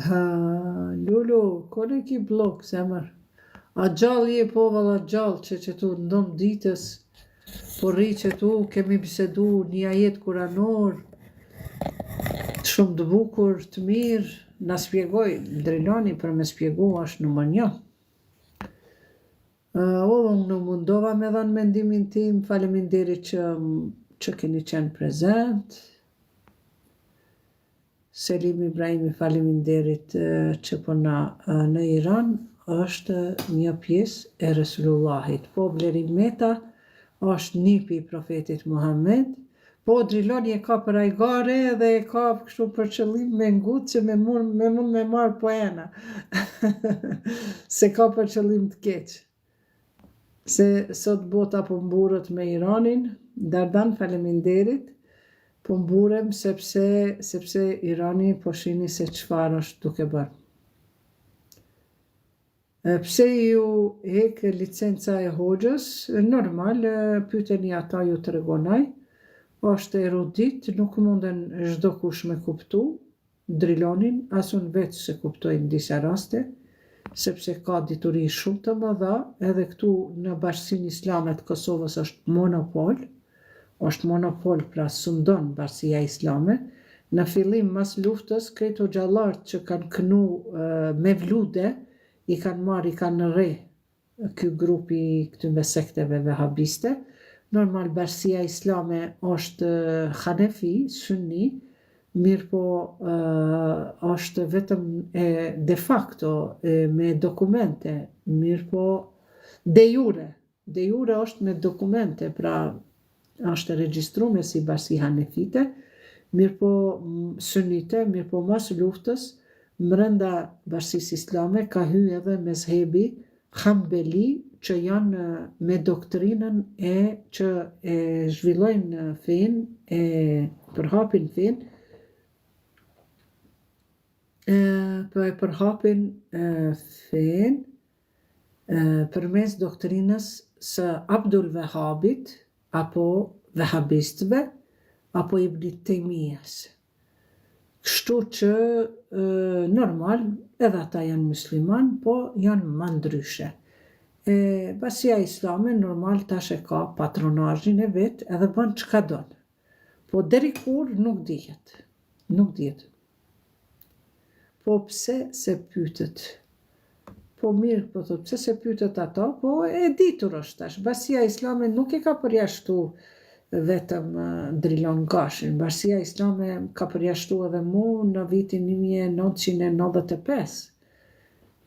Ha, Lulu, kon e ki bllok, zemër? A gjallë je po valla gjallë që që tu ndom ditës, po rri që tu, kemi bisedu një ajet kuranor, shumë të bukur, të mirë, na spjegoj, Driloni për me spjegu është numër një. Uh, unë u mundova me dhanë mendimin tim, faleminderit që, që keni qenë prezent. Selim Ibrahimi, faleminderit që po na në Iran është një pjesë e Resulullahit. Po Blerim Meta është nipi i profetit Muhammed. Po Driloni e ka për ajgare dhe e ka kështu për qëllim me ngut që me mund me mund me marr poena. Se ka për qëllim të keq. Se sot bota po mburret me Iranin, Dardan faleminderit, po mburrem sepse sepse Irani po shihni se çfarë është duke bërë. Pse iu hek licenca e hoxhës, normal, pyeteni ata ju tregon ai, është erudit, nuk munden çdo kush me kuptu, Drilonin, as unë vetë s'e kuptoj në disa raste, sepse ka dituri shumë të mëdha, edhe këtu në Bashkësinë Islame të Kosovës është monopol, është monopol pra sundon Bashkësia Islame, në fillim mas luftës krejt hoxhallarët që kanë knu mevlude i kanë marrë i kanë rreh ky grup i këtyre sekteve vehabiste, normal bashkësia islame është hanefi, sunni, mirëpo është vetëm e de facto e, me dokumente, mirëpo de jure, de jure është me dokumente, pra është e regjistrume si bashkësi hanefite, mirëpo sunite, mirëpo mas luftës, mrenda bashkësisë islame ka hy edhe mezhebi Hambeli që janë me doktrinën e që e zhvillojnë fenë, e përhapin fenë, e, po e përhapin fenë përmes doktrinës së Abdul Vehabit apo vehabistëve apo Ibn Tejmijas. Kështu që normal edhe ata janë musliman, po janë ma ndryshe. E bashkësia islame normal tash e ka patronazhin e vet edhe bën çka don. Po deri kur nuk dihet. Nuk dihet. Po pse se pyetët? Po mirë, po thot, pse se pyetët ato? Po e ditur është tash. Bashkësia Islame nuk e ka përjashtu vetëm Drilon Gashin. Bashkësia Islame ka përjashtu edhe mu në vitin 1995.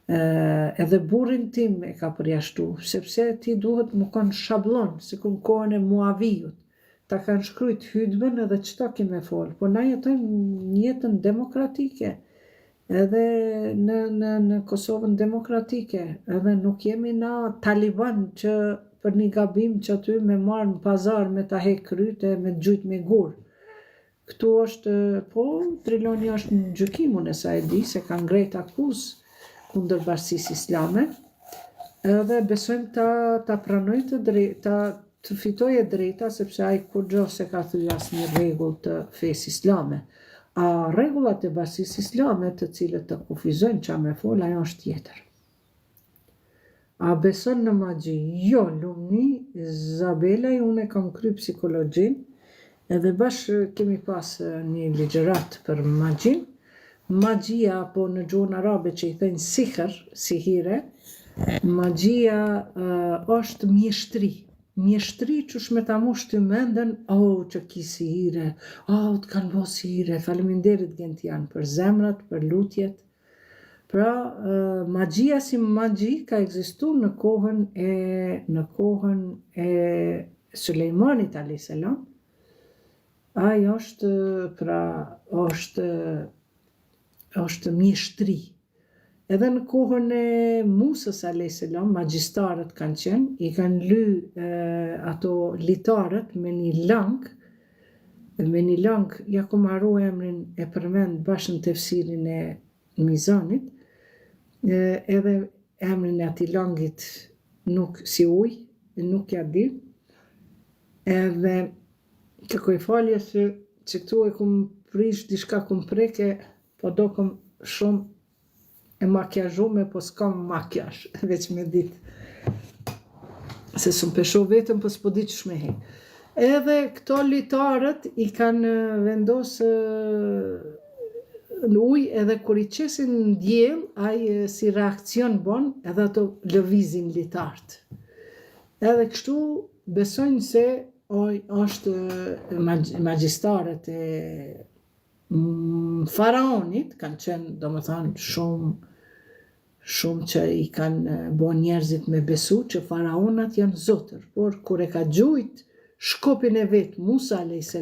Edhe burrin tim e ka përjashtu, sepse ti duhet me konë shabllon, sikur në kohën e Muavijut. Ta kanë shkrujt hutben edhe qëta ki me fol, po na jetojmë në jetën demokratike, edhe në në në Kosovën demokratike, edhe nuk jemi na taliban që për një gabim që aty me marrë në pazar me ta hek kryt e me të gjujt me gur. Këtu është, po, Driloni është në gjykim, unë sa e di, se ka ngrejt akuzë kundër bashkësisë islame, edhe besojmë ta, ta pranoj të drejtë, ta, të fitojë e drejta, sepse ai kurgjo s'e ka thy asnjë rregull të fesë islame. A rregullat e bashkësisë islame të cilët të kufizojnë ça me fol, ajo është tjetër. A beson në magji? Jo, Lumni Zabelaj, unë e kam kry psikologjin, edhe bash kemi pas një ligjërat për magjin. Magjia apo në gjuhën arabe që i thënë sihr, sihire, magjia është mjeshtri. Mjeshtri qysh me ta mush ty mendën, oh, që ki sihire, oh, të kanë bo sihire, faleminderit Gentian për zemrat, për lutjet, Pra, magjia si magji ka ekzistu në kohën e në kohën e Sulejmanit alayhis salam. Ai është pra është është mjeshtri. Edhe në kohën e Musës alayhis salam, magjistarët kanë qenë, i kanë ly e, ato litarët me një lang, me një lang, ja kom harru emrin e përmend bash në tefsirin e Mizanit, e, edhe emrin e atij langit nuk si ujë, nuk ja di, edhe kërkoj falje se që këtu e kum prish diçka kum preke, po do kum shumë. E makiazhume, po s'kam makiazh, veç me ditë. Se s'un pe shoh veten, po s'po di qysh me hek. Edhe këto litarët i kanë vendosë në ujë edhe kur i qesin në diell, ai si reakcion bon edhe ato lëvizin litarët. Edhe kështu besojnë se oj, është magjistarët e faraonit kanë qenë, domethanë, shumë shumë që i kanë bo njerëzit me besu që faraonat janë zotër, por kur e ka gjujt shkopin e vet Musa a.s.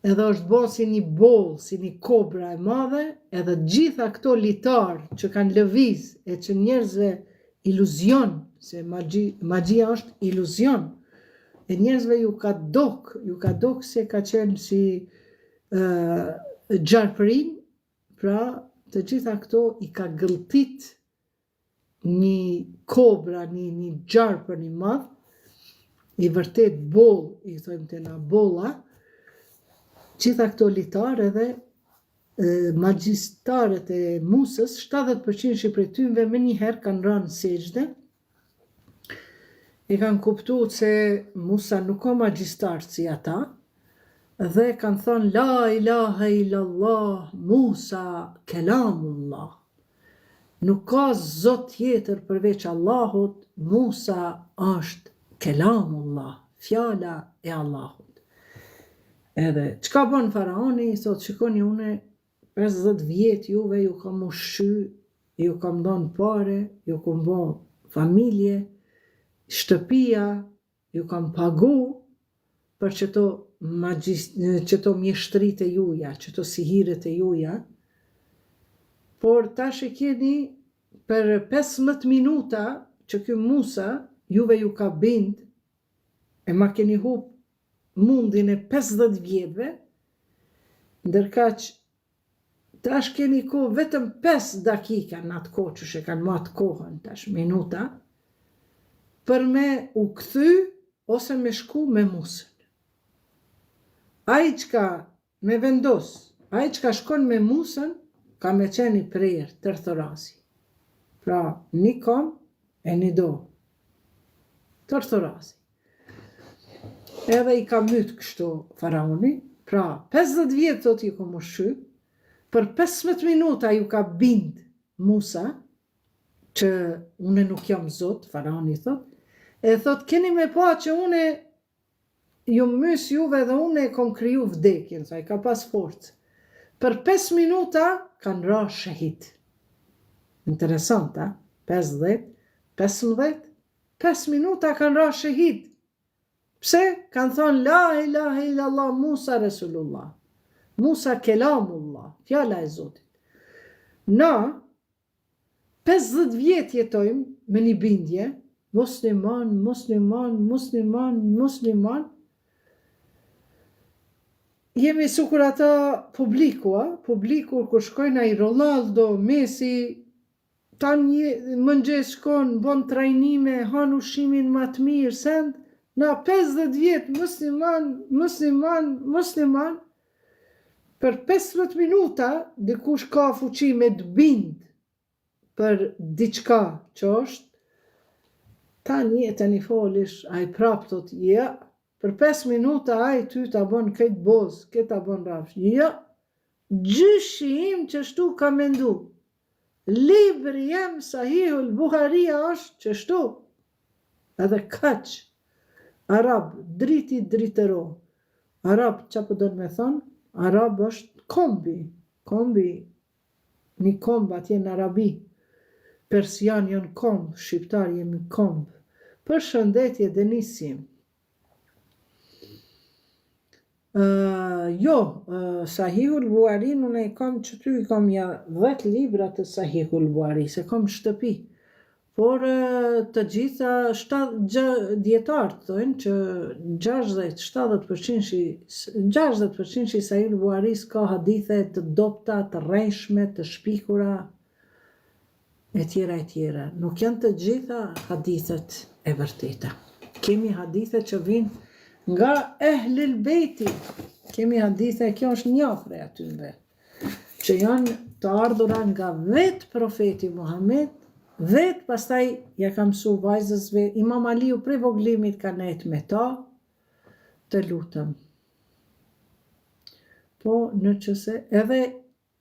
edhe është bo si një boll, si një kobra e madhe, edhe gjitha këto litarë që kanë lëviz e që njerëzve iluzion, se magji, magjia është iluzion, e njerëzve ju ka dok, ju ka dok se ka qenë si uh, gjarpërinj, pra të gjitha këto i ka gëlltit një kobra, një, një gjarpër i madh, i vërtet boll, i thojmë te na bolla, gjitha këto litarë edhe magjistarët e Musës, 70% prej tynve menjëherë kanë ranë në sexhde, e kanë kuptu se Musa nuk ka magjistar si ata, dhe kanë thonë La ilahe illallah, Musa kelamullah. Nuk ka zot tjetër përveç Allahut, Musa është kelamullah, fjala e Allahut. Edhe, çka bon faraoni, i thotë, shikoni une, 50 vjet juve ju kam ushqy, ju kam dhënë pare, ju kam bo familje, shtëpia, ju kam pagu për qëto magjis, qëto mjeshtrit e juja, qëto sihiret e juja, por tash e keni për 15 minuta që ky Musa juve ju ka bind e ma keni hup mundin e 50 vjetëve, ndërkaq tash keni kohë vetëm 5 dakika në atë kohë që e kanë matë kohën tash minuta, për me u kthy ose me shku me Musën. Ai çka me vendos, ai çka shkon me Musën, ka me qenë i prerë tërthorazi. Pra, një kom e një dorë. Tërthorazi. Edhe i ka myt kështu faraoni, pra 50 vjet thot ju kom ushqy, për 15 minuta ju ka bind Musa, që une nuk jam zot, faraoni thot, e thot keni me pa që une ju mys juve dhe une e kom kriju vdekjen, sa i ka pas forcë. Për 5 minuta kanë ra shehit. Interesant, a? 50, 15, 5 minuta kanë ra shehit. Pse? Kanë thonë la ilahe illallah Musa Resulullah. Musa kelamullah, fjala e Zotit. Na, 50 vjet jetojmë me një bindje, musliman, musliman, musliman, musliman, jemi sikur ata publiku, a? Publiku kur shkojnë ai Ronaldo, Messi, Tani mëngjes shkon, bon trajnime, han ushqimin ma të mirë, send, na 50 vjet musliman, musliman, musliman, për 15 minuta dikush ka fuqi me të bind për diçka që është, tani e tani folish, ai prap thot, ja, për 5 minuta ai ty ta bon këtë boz, këtë ta bon rrafsh, ja, gjyshi im qështu ka mendu, Libri jem Sahihul Buharia është qështu. Edhe kaq. Arab, driti dritëro. Arab, ça po don me thonë? Arab është kombi. Kombi, një komb atje në Arabi. Persian janë komb, shqiptar jemi komb. Përshëndetje Denisi. Uh, jo, uh, Sahihul Buharin unë e kam qëty i kam ja 10 libra të Sahihul Buhari, se kam në shtëpi. Por uh, të gjitha dijetarët thonë që 60-70% 60% i Sahihul Buharis ka hadithe të dobta, të rrejshme, të shpikura, e tjera e tjera. Nuk janë të gjitha hadithet e vërteta. Kemi hadithe që vijnë nga Ehlul Bejti. Kemi hadithe, kjo është një prej atynve. Që janë të ardhura nga vetë profeti Muhammed, vetë pastaj ja ka mësu vajzës vet, Imam Aliu prej voglimit ka nejt me ta, të lutem. Po në që se edhe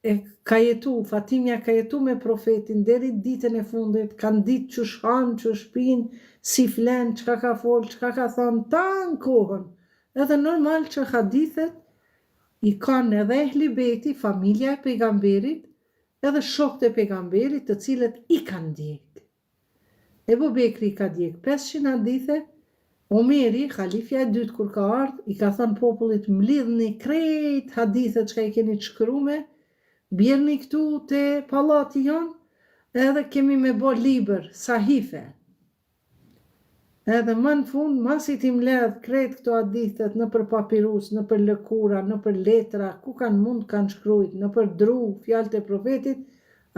e ka jetu, Fatimja ka jetu me profetin deri ditën e fundit, kanë ditë qysh han, qysh pin, si flen, çka ka fol, çka ka thonë, tanë kohën. Edhe normal që hadithet i kanë edhe ehli bejti, familja e pejgamberit, edhe shokët e pejgamberit të cilët i kanë ndjek. Ebu Bekri i ka djeg 500 hadithe, Omeri, halifja e dytë kur ka ardhë, i ka thënë popullit mlidhni krejt hadithet çka i keni të shkrume, bjerni këtu te pallati jonë, edhe kemi me bo libër, sahife. Edhe më në fund, masi t'i mbledh krejt këto hadithet nëpër papirus, nëpër lëkura, nëpër letra, ku kanë mund kanë shkrujt, nëpër dru, fjalët e profetit,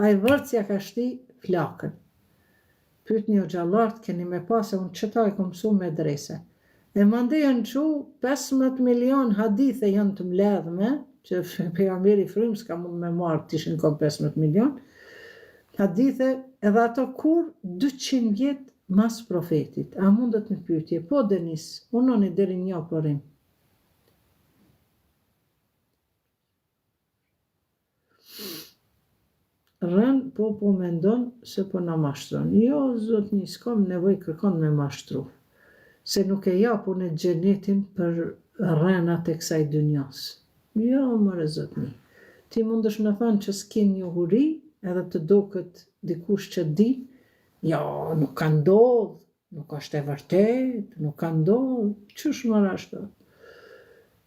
ai vërc ja ka shti flakën. Pytni hoxhallarët keni me pa se unë qëta e kom mësu medrese. E mandej janë çu 15 milion hadithe janë të mbledhme, që pejgamberi frymë s'ka mund me marrë të ishin kon 15 milion, hadithe edhe ato kur 200 vjet mas profetit. A mundet një pyetje? Po Denis, unoni deri një po rrim. Rren po po mendon se po na mashtron. Jo zotni s'kam nevojë kërkon me mashtru. Se nuk e jap unë xhenetin për rrenat e kësaj dynjas. Jo more zotni. Ti mundesh me thonë që s'ke njohuri edhe të doket dikush që di, jo nuk ka ndodh, Nuk është e vërtetë, nuk ka ndodhë, qysh more ashtu?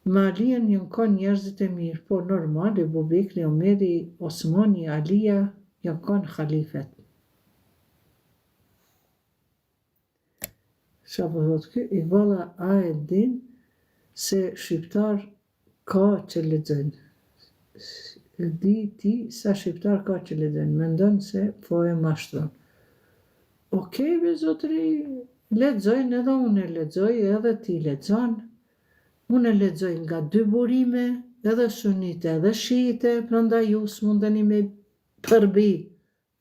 Me Alijen janë kon njerëzit e mirë, po normal Ebu Bekri, Omeri, Osmani, Alija janë kon halifet. Ça po thotë ky, Ikballa a e din se shqiptar ka që lexojnë. E di ti sa shqiptar ka që lexojnë, mendon se po e mashtron. Okej be zotëri, lexojnë edhe unë e lexoj edhe ti lexon. Unë e lexoj nga dy burime, edhe sunite edhe shiite, prandaj ju s'mundeni me përbi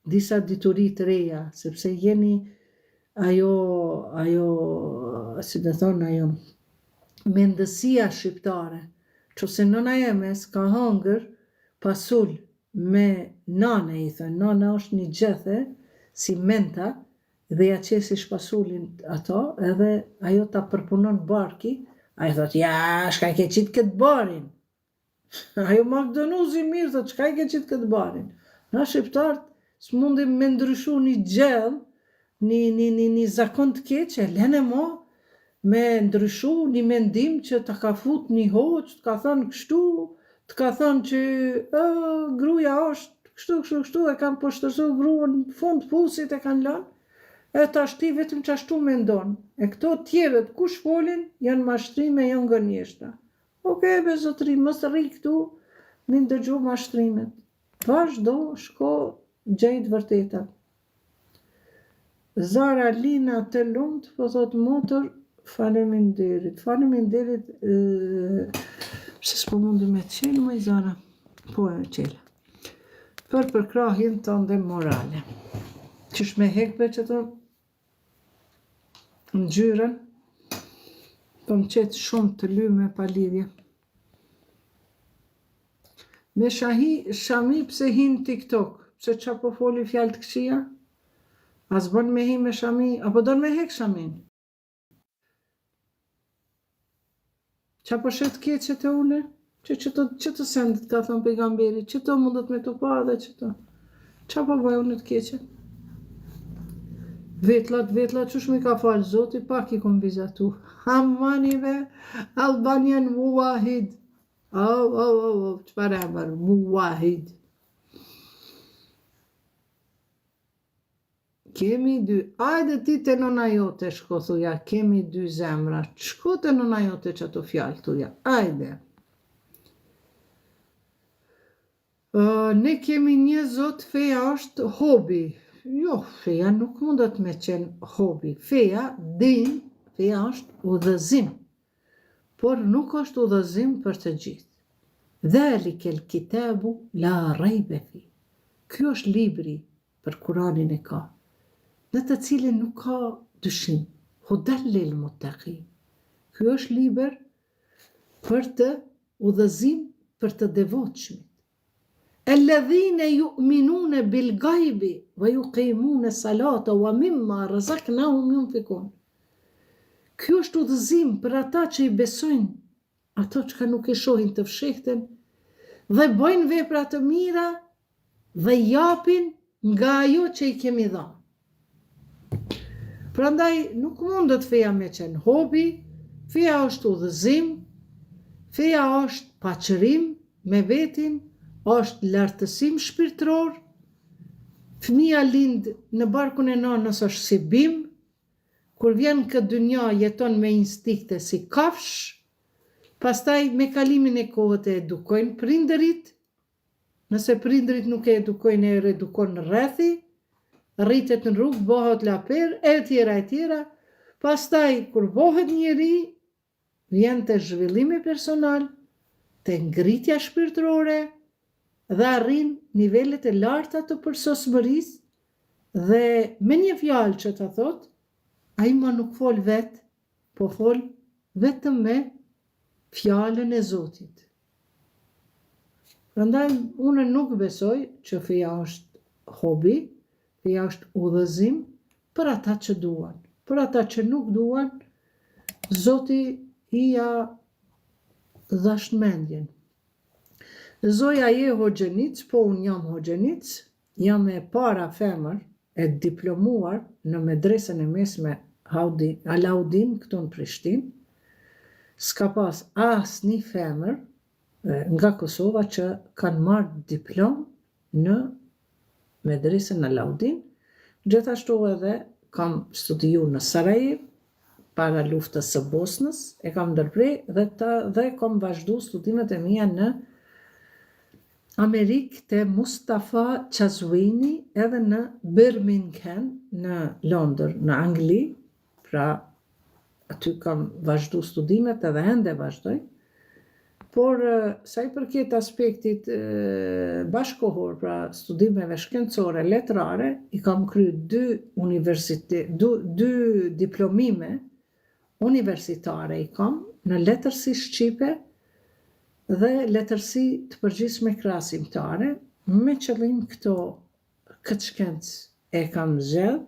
disa dituri të reja, sepse jeni ajo, ajo, si të thonë, ajo, mendësia shqiptare, që se nëna jeme s'ka hangër pasul me nane, i thënë, nane është një gjethe, si menta, dhe ja qesish pasulin ato, edhe ajo ta përpunon barki, ajo thot, ja, shka i ke qitë këtë barin, Ajo magjdanozi mirë, thot, çka i ke qitë këtë barin? Na shqiptarët s'mundim me ndryshu një gjell, një, një, një, një zakon të keq, e lene mo me ndryshu një mendim që ta ka fut një hoxhë, të ka thënë kështu, të ka thënë që ë, gruja është kështu, kështu, kështu, e kanë poshtërsu gruën, fund pusit e kanë lënë, e tash ti vetëm qashtu mendon. E këto tjerët, kush folin, janë mashtrime, janë gënjeshtra. Ok be zotëri mos rri këtu mi ndëgju mashtrimet vazhdo shko gjej të vërtetat Zara Lina të lumt po thot motër faleminderit faleminderit pse s'po mundi me çel moj Zara po e çela për përkrahjen tënde morale qysh me hek be që të Ngjyrën po më qet shumë të lyme pa lidhje. Me shahi, shami pse hin TikTok, pse qa po foli fjalë të këqija? A s'bën me hi me shami, apo don me hek shamin? Qa po sheh të keqe te une? Që që të, që të sendet ka thënë pejgamberi, që të mundet me të pa dhe që të. Qa po bëj unë të keqe? Vetllat, vetllat, qysh m'i ka falë zoti, pak i kom vizatu. Hamani ve, Albanian Muwahid. Au, au, au, au, çfarë emër, Muwahid. Kemi dy, ajde ti te nëna jote shko thuja, kemi dy zemra, shko te nëna jote që ato fjalë thuja, ajde. Uh, ne kemi një zot, feja është hobi. Jo, feja nuk mundet me qenë hobi. Feja, din, feja është udhëzim. Por nuk është udhëzim për të gjithë. Dhalikel kitabu la rejbe fi. Ky është libri për Kuranin e ka, në të cilin nuk ka dyshim, Hudel lil muttaqin. Ky është libër për të udhëzim për të devotshmit. Elledhine ju'minune bil gajbi ve juqimune salate wa mimma razaknahum junfikun. Ky është udhëzim për ata që i besojnë ato çka nuk e shohin të fshehtën dhe bëjnë vepra të mira dhe japin nga ajo që i kemi dhënë. Prandaj nuk mundet feja me qenë hobi, feja është udhëzim, feja është paqërim me vetin, është lartësim shpirtëror, fëmija lind në barkun e nanës është si bimë, kur vjen në këtë dynja jeton me instikte si kafshë, pastaj me kalimin e kohët e edukojnë prindërit, Nëse prindërit nuk e edukojnë e edukon rrethi, rritet në rrugë, bëhet laper, etj, etj. Pastaj kur bëhet njeri, vjen te zhvillimi personal, te ngritja shpirtërore dhe arrin nivelet e larta të përsosmërisë dhe me një fjalë që ta thotë, ai më nuk fol vetë, po fol vetëm me fjalën e Zotit. Prandaj unë nuk besoj që feja është hobi, feja është udhëzim për ata që duan. Për ata që nuk duan, Zoti ia dhashtë mendjen. Zoja je hoxhenic, po unë jam hoxhenic, jam e para femër e diplomuar në medresën e mesme Alaudin këtu në Prishtinë. S'ka pas asnjë femër nga Kosova që kanë marrë diplomë në medresën Alaudin, gjithashtu edhe kam studiu në Sarajevë, para luftës së Bosnës, e kam ndërpre dhe, ta, dhe kam vazhdu studimet e mia në Amerikë te Mustafa Qazwini edhe në Birmingham në Londër, në Angli, pra aty kam vazhdu studimet edhe ende vazhdoj, por sa i përket aspektit bashkohor, pra studimeve shkencore, letrare, i kam kry dy universite, dy, dy diplomime universitare i kam në letërsi shqipe dhe letërsi të përgjithshme krahasimtare, me qëllim këto këtë shkencë e kam zgjedh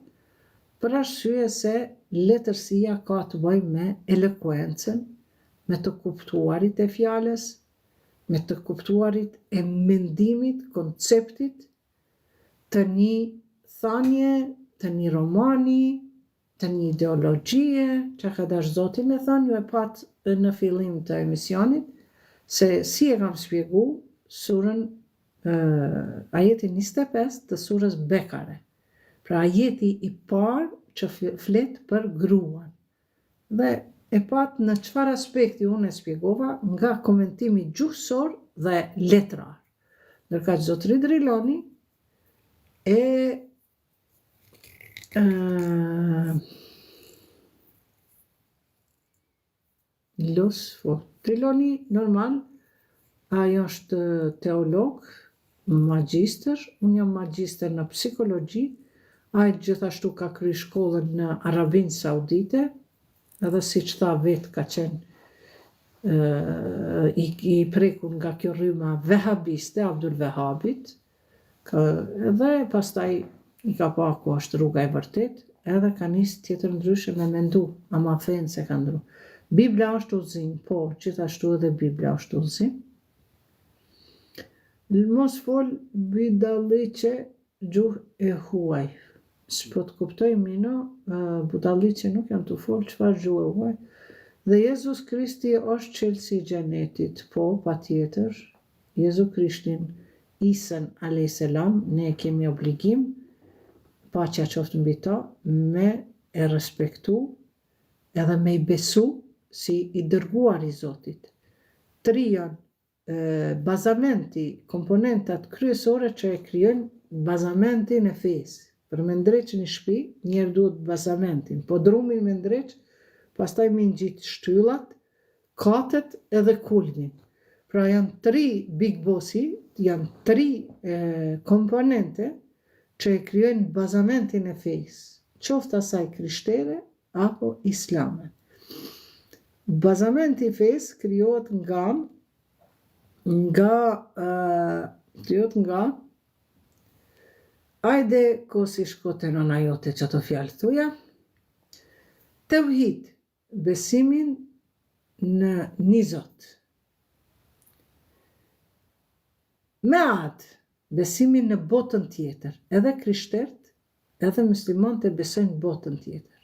për arsye se letërsia ka të bëjë me elokuencën, me të kuptuarit e fjalës, me të kuptuarit e mendimit, konceptit të një thanje, të një romani, të një ideologjie, që ka dashtë Zoti me thanë, ju e patë në fillim të emisionit, se si e kam spjegu surën ajetin 25 të surës Bekare. Pra ajeti i parë që flet për gruan. Dhe e patë në çfarë aspekti unë e spjegova nga komentimi gjuhësor dhe letrar. Ndërkaq zotëri Driloni e Los, po. Driloni, normal, ai është teolog, magjistër, unë jam magjistër në psikologji, ai gjithashtu ka kry shkollën në Arabinë Saudite, edhe siç tha vetë ka qenë i, i prekur nga kjo rryma vehabiste, Abdul Vehabit, Ka, edhe pastaj i ka pa ku është rruga e vërtetë, edhe ka nis tjetër ndryshe me mendu, ama fenë s'e ka ndru. Bibla është udhëzim, po, gjithashtu edhe Bibla është udhëzim. Mos fol bidalliqe gjuhë e huaj. S'po të kuptoj Mino, budalliqe nuk jam tu fol, çfarë gjuhë e huaj? Dhe Jezus Krishti është çelësi i xhenetit, po, patjetër, Jezu Krishtin, Isën alejhi selam, ne e kemi obligim, paqja qoftë mbi ta, me e respektu edhe me i besu si i dërguar i Zotit. Tri janë bazamenti, komponentat kryesore që e krijojnë bazamentin e fesë. Për me ndreq një shpi, njëherë duhet bazamentin, podrumin me ndreq, pastaj me ngjit shtyllat, katet edhe kulmin. Pra janë tri big bossi, janë tri e, komponente që e krijojnë bazamentin e fesë, qoftë asaj krishtere apo islame. Bazamenti i fesë krijohet nga nga uh, krijohet nga Ajde kosi shko te nona jote qato fjalë thuja. Teuhid, besimin në një Zot. Mead, besimin në botën tjetër, edhe krishtert, edhe muslimant e besojnë botën tjetër.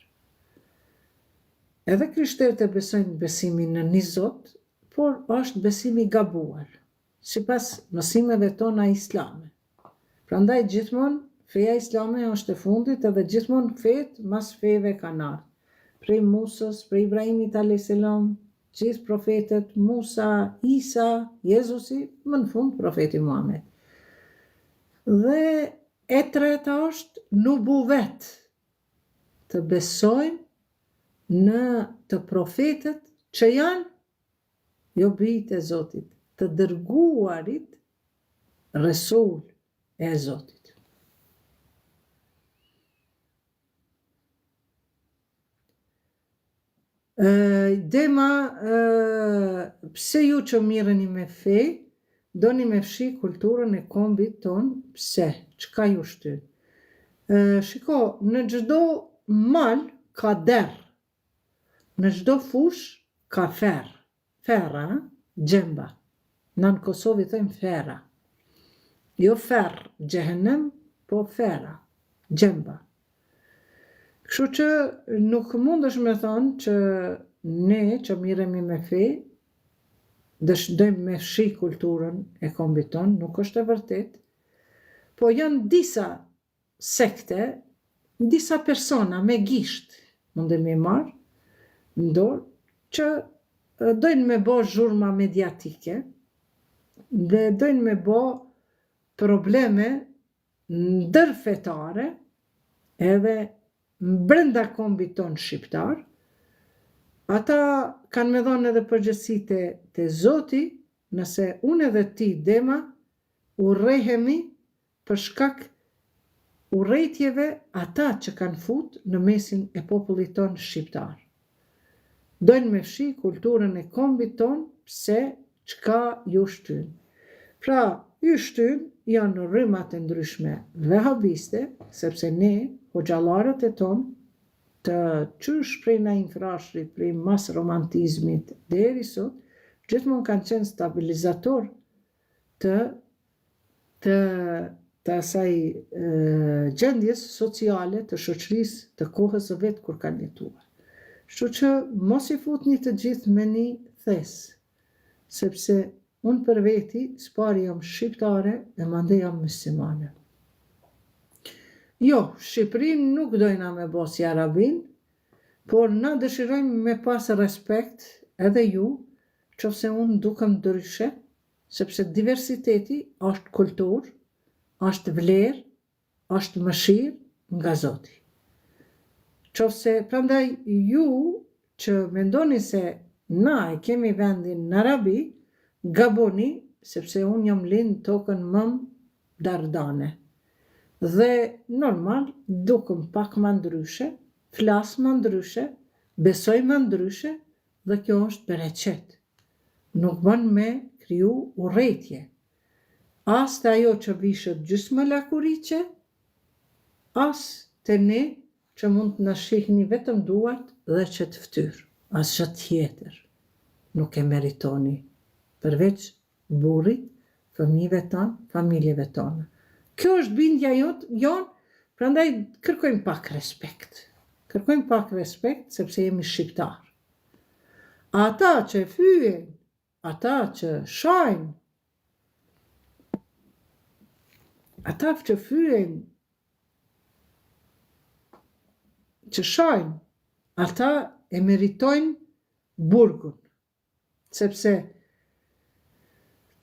Edhe krishtert e besojnë besimin në një Zot, por është besim i gabuar, sipas mësimeve tona islame. Prandaj gjithmonë feja islame është e fundit edhe gjithmonë fetë mas feve kanë ardhë. Prej Musës, prej Ibrahimit alejhi selam, gjithë profetët, Musa, Isa, Jezusi, më në fund profeti Muhamed. Dhe e treta është nubuvet, të besojmë në të profetët që janë jo bijtë e Zotit, të dërguarit Resul e Zotit. Dema, pse ju që mirreni me fe, doni me fshi kulturën e kombit tonë, pse, çka ju shtyn? Shiko, në çdo mal ka derr, Në çdo fushë ka ferr, ferra, ë, gjemba. Na në Kosovë i thojmë ferra. Jo ferr, xhehenem, po ferra, gjemba. Kështu që nuk mundesh me thonë që ne që mirremi me fe, dojmë me fshi kulturën e kombit tonë, nuk është e vërtetë. Po janë disa sekte, disa persona me gisht, mundem me i marrë në dorë, që dojnë me bo zhurma mediatike dhe dojnë me bo probleme ndërfetare edhe brenda kombit tonë shqiptar, ata kanë me dhonë edhe përgjegjësi te, te Zoti, nëse unë edhe ti, Dema, urrehemi për shkak urrejtjeve ata që kanë fut në mesin e popullit tonë shqiptar. Dojnë me fshi kulturën e kombit tonë pse çka ju shtyn. Pra ju shtyn janë rrymat e ndryshme vehabiste sepse ne hoxhallarët e tonë të qysh prej Naim Frashërit prej mas romantizmit deri sot gjithmonë kanë qenë stabilizator të të të asaj gjendjes sociale të shoqërisë të kohës së vet kur kanë jetuar. Kështu që mos i futni të gjithë me një thes, sepse unë për veti s'pari jam shqiptare e mandej jam myslimane. Jo, Shqipërinë nuk dojna me bo si Arabinë, por na dëshirojmë me pas respekt edhe ju, qofse unë dukem ndryshe, Sepse diversiteti është kulturë, është vlerë, është mëshirë nga Zoti. Qofse prandaj ju që mendoni se na e kemi vendin në Arabi, gaboni sepse unë jam lind në tokën mëmë Dardane. Dhe normal dukem pak ma ndryshe, flas ma ndryshe, besoj ma ndryshe Dhe kjo është bereqet. Nuk bën me kriju urrejtje. As te ajo që vishet gjysmë lakuriqe, as te ne që mund të na shihni vetëm duart dhe qëtë ftyrë. Asgjë tjetër nuk e meritoni, përveç burrit, fëmijëve tanë, familjeve tona. Kjo është bindja jonë, prandaj kërkojmë pak respekt. Kërkojmë pak respekt sepse jemi shqiptarë. Ata që fyejnë, ata që shajnë, ata që fyejnë, që shajnë, ata e meritojnë burgun. Sepse,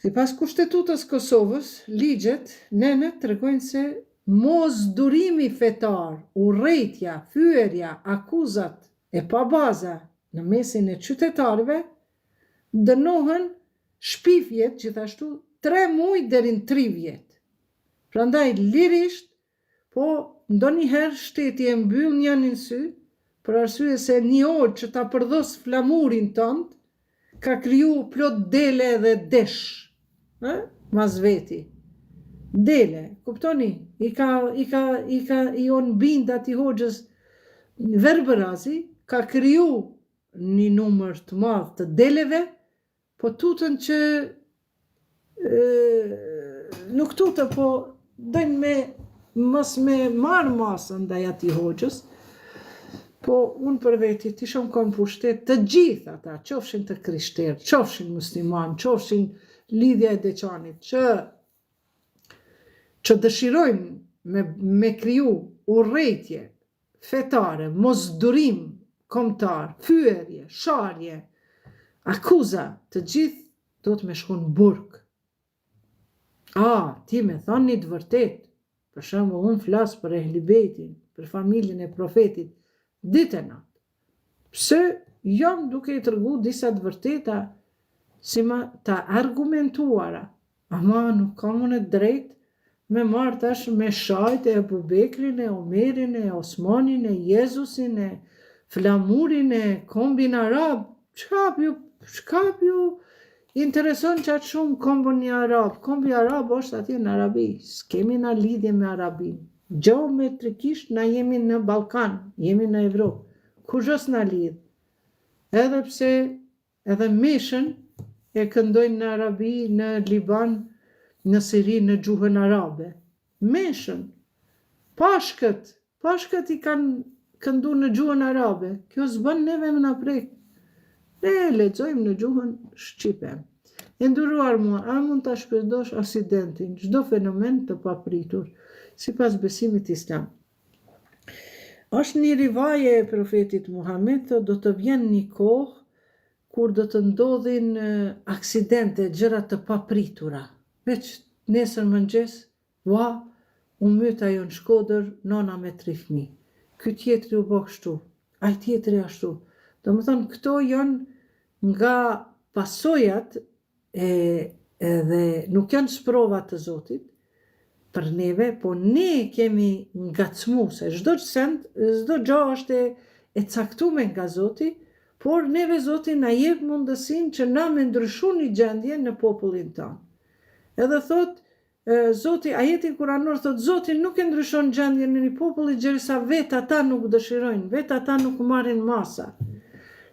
sipas Kushtetutës Kosovës, ligjet, nenet tregojnë se mosdurimi fetar, urrejtja, fyerja, akuzat e pabaza në mesin e qytetarëve dënohen. Shpifjet gjithashtu 3 muaj deri në 3 vjet. Prandaj lirisht Po, ndonjëherë shteti e mbyll njënin sy, për arsye se një orë që ta përdhos flamurin tënd, ka kriju plot dele dhe desh, ë, mas veti. Dele, kuptoni? I ka, i ka, i ka, i on bind atij hoxhës verbërazi, ka kriju një numër të madh të deleve, Po tutën që nuk tutën, po dojnë me mos me marrë masën ndaj atij hoxhës, po unë për veti t'isha me kon n'pushtet të gjithë ata, qofshin të krishterë, qofshin musliman, qofshin lidhja e Deçanit, që që dëshirojnë me, me kriju urrejtje fetare, mosdurim kombëtar, fyerje, sharje, akuza, të gjithë duhet me shku në burg. A, ti me thonë një të vërtet, për shembull unë flas për Ehli Bejtin, për familjen e profetit, ditë e natë. Pse jam duke i tregu disa të vërteta si ma të argumentuara, ama nuk kam unë të drejtë me marrë tash me shajt e Ebu Bekrin e Omerin e Osmanin e Jezusin e flamurin e kombin arab, çka p'ju çka p'ju intereson qaq shumë kombin arab, kombi arab është atje në Arabi, s'kemi na lidhje me Arabinë. Gjeometrikisht na jemi në Ballkan, jemi në Evropë. Kurgjo s'na lidh. Edhe pse edhe meshën e këndojnë në Arabi, në Liban, në Siri në gjuhën arabe. Meshën. Pashkët, Pashkët i kanë këndu në gjuhën arabe. Kjo s'bën neve me na prek. Ne e lexojmë në gjuhën shqipe. E nderuar mua, a mund ta shpjegosh aksidentin, çdo fenomen të papritur, sipas besimit islam? Është një rivaje e profetit Muhamed, thotë do të vjen një kohë kur do të ndodhin aksidente, gjëra të papritura. Veç nesër mëngjes Ua, u myt ajo në Shkodër, nona me tri fëmijë. Ky tjetri u bo kështu, ai tjetri ashtu. Domethënë këto janë nga pasojat e edhe nuk janë sprova të Zotit për neve, po ne kemi ngacmu se çdo send, çdo gjë është e, e caktume nga Zoti, por neve Zoti na jep mundësinë që na me ndryshu një gjendje në popullin tonë. Edhe thotë Zoti, ajetin kuranor thotë Zoti nuk e ndryshon gjendjen e një populli gjersa vetë ata nuk dëshirojnë, vetë ata nuk marrin masa.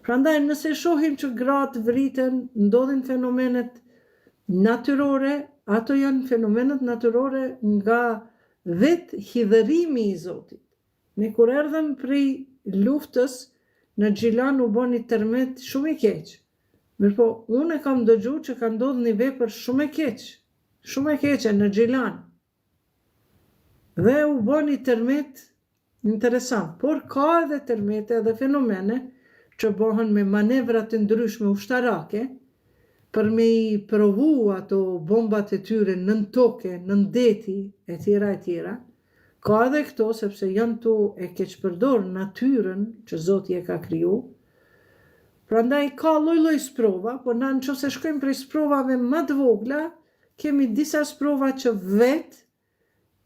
Prandaj nëse shohim që gratë vriten, ndodhin fenomenet natyrore, ato janë fenomenet natyrore nga vetë hidhërimi i Zotit. Ne kur erdhëm prej luftës në Gjilan u bë një tërmet shumë i keq. Mirëpo, unë e kam dëgju që ka ndodhur një vepër shumë e keq, Shumë e keqe në Gjilan. Dhe u bë një tërmet interesant, por ka edhe tërmete edhe fenomene që bëhen me manevra të ndryshme ushtarake për me i provu ato bombat e tyre nën toke, nën deti, e tjera e tjera. Ka edhe këto sepse janë tu e keqpërdor natyrën që Zoti e ka kriju. Prandaj ka lloj-lloj sprova, por na në qoftë se shkojmë prej sprovave më të vogla, kemi disa sprova që vetë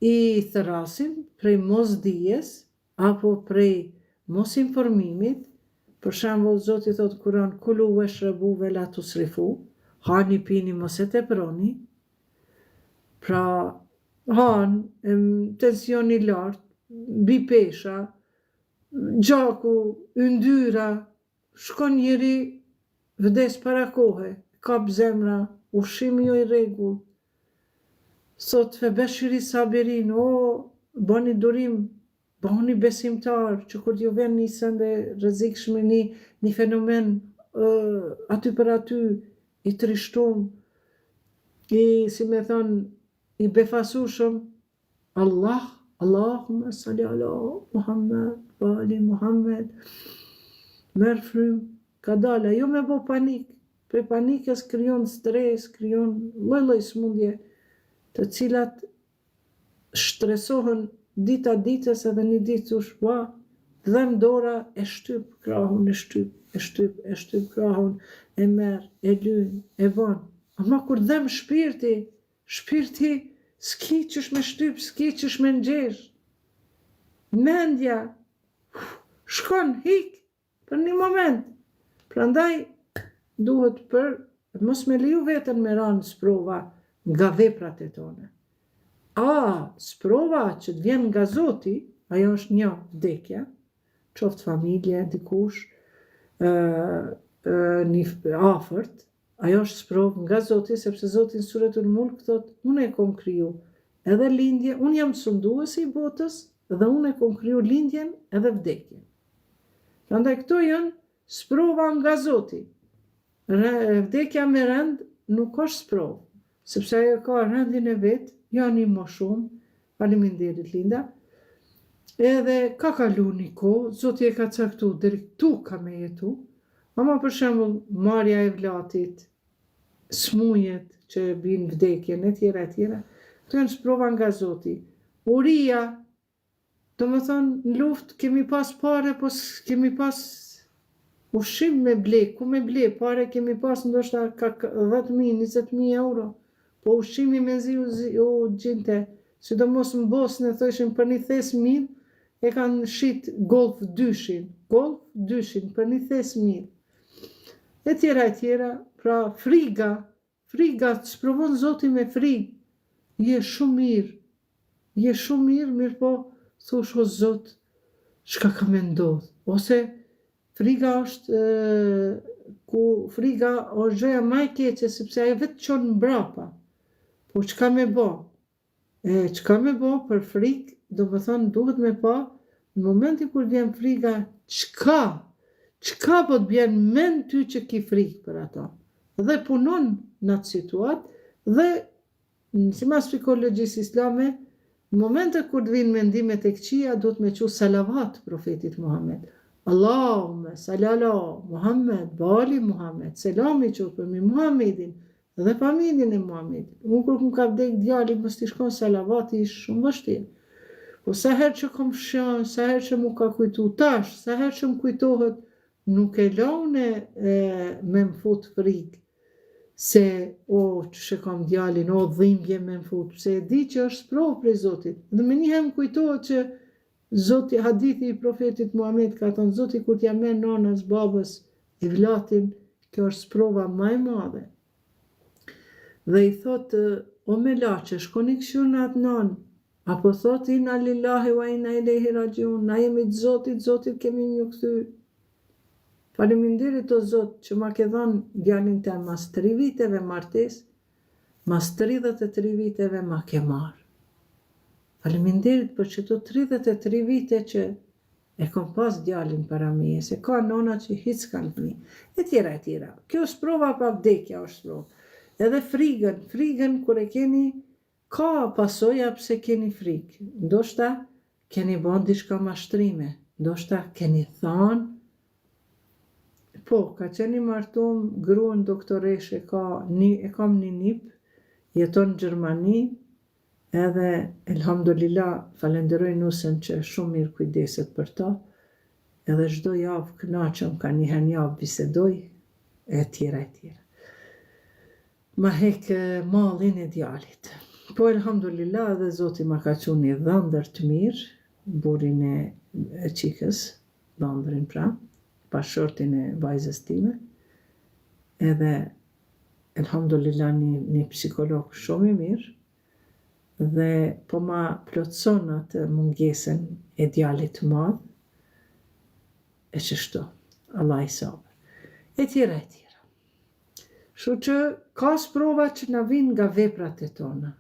i thërrasim prej mosdijes apo prej mosinformimit, për shembull Zoti thotë në Kur'an kulu weshrebu ve la tusrifu, hani pini mos e teproni, pra han, tensioni i lartë, mbipesha, gjaku, yndyra, shkon njeri vdes para kohe, kap zemra, ushqimi jo i rregullt. Thotë febeshiri sabirin, o bëni durim, bëhuni besimtar, që kur t'ju vjen një send e rrezikshme, një, një fenomen aty për aty, i trishtum, i, si me thonë, i befasushëm, Allah, Allahumma salli ala Muhammed, wa ali Muhammed, merr frymë, kadale, jo me bo panik, prej panikës krijon stres, krijon lloj-lloj sëmundje, të cilat shtresohen dita ditës edhe një ditë thush, ua, dhem dora e shtyp krahun, e shtyp, e shtyp, e shtyp krahun, e merr, e lyn, e bon. Ama kur dhem shpirti, shpirti s'ki qysh me shtyp, s'ki qysh me ngjesh. Mendja shkon, hik, për një moment. Prandaj duhet për mos me leju veten me ra në sprova nga veprat e tona. A, sprova që të vjen nga Zoti, ajo është një vdekja, qoftë familje, dikush, ë një afërt, ajo është sprovë nga Zoti, sepse Zoti në Suretul Mulk thotë, unë e kom kriju edhe lindje, unë jam sunduesi i botës dhe unë e kom kriju lindjen edhe vdekjen. Prandaj këto janë sprova nga Zoti. Vdekja me rend nuk është sprovë, sepse ajo ka rendin e vet, janë i moshum, faleminderit Linda, edhe ka kalu një kohë, Zoti e ka caktu deri këtu ka me jetu, ama për shembull marrja e evlatit, smujet që e bin vdekjen etj etj, këto janë sprova nga Zoti. Uria Domethënë, në luftë kemi pas pare, po s'kemi pas ushqim me ble, ku me ble, pare kemi pas ndoshta ka 10.000, 20.000 euro, po ushqimi mezi u, u gjinte, sidomos në Bosnë, thojshin për një thes mill, e kanë shit golf dyshin, golf dyshin, për një thes mill. E tjera, e tjera, pra friga, Friga, të sprovon Zoti me frigë, je shumë mirë, je shumë mirë, mirëpo thush o Zot, çka ka me ndodh, ose friga është ku friga është gjëja ma e keqe sepse ajo vetë çon mbrapa. Po çka me bo? E çka me bo për frikë, domethënë duhet me pa në momentin kur vjen friga çka, çka po të bjen n'mend ty që ki frikë për ato. Dhe punon në atë situatë dhe simas psikologjisë islame, në momente kur të vijnë mendimet e këqija duhet me çu salavat profetit Muhammed. Allahumme salli ala Muhammed, ve ali Muhammed, selami qoftë përmi Muhammedin, Dhe familjen e Muhamedit. Unë kur më ka vdek djali mos t'ish kon salavati ish shumë vështirë. Po sa herë që kom sha, sa herë që mu ka kujtu tash, sa herë që më kujtohet, nuk e la unë me më fut frikë se o qysh e kam djalin, o dhimbje me më fut, pse e di që është sprovë prej Zotit. Dhe menjëherë më kujtohet që Zoti, hadithi i profetit Muhamed ka thonë, Zoti kur t'ja merr nënës, babës, evlatin, kjo është sprova ma e madhe. Dhe i thotë, o melaqe, shkoni kqyrne atë nanë, apo thotë, inna lillahi wa inna ilejhi raxhiun, na jemi të Zotit, Zotit kemi m'ju kthy. Faleminderit o Zot që ma ke dhënë djalin tem mas tri viteve martesë, mas 33 viteve ma ke marrë. Faleminderit për qëto 33 vite që e kom pas djalin para meje, se ka nona që hiç s'kanë fëmijë, e tjera e tjera. Kjo sprova pa vdekja është sprovë. Edhe frigën, frigën kur e keni, ka pasoja pse keni frigë. Ndoshta keni bo diçka mashtrime, ndoshta keni thanë, po, ka qenë i martum, gruën doktoreshë ka, një, e kam një nip, jeton në Gjermani, Edhe elhamdulillah falenderoj nusen që shumë mirë kujdeset për to edhe çdo javë kënaqem ka një herë në javë bisedoj e tjera e tjera. Ma hek mallin e djalit. Po elhamdulillah edhe Zoti ma ka çu një dhëndër të mirë, burrin e çikës, dhëndrin pra, bashkëshortin e vajzës time. Edhe Elhamdulillah një një psikolog shumë i mirë dhe po ma plotëson atë mungesën e djalit të madh e qështu Allahi sabër e tjera e tjera Kështu që ka sprova që na vijnë nga veprat e tona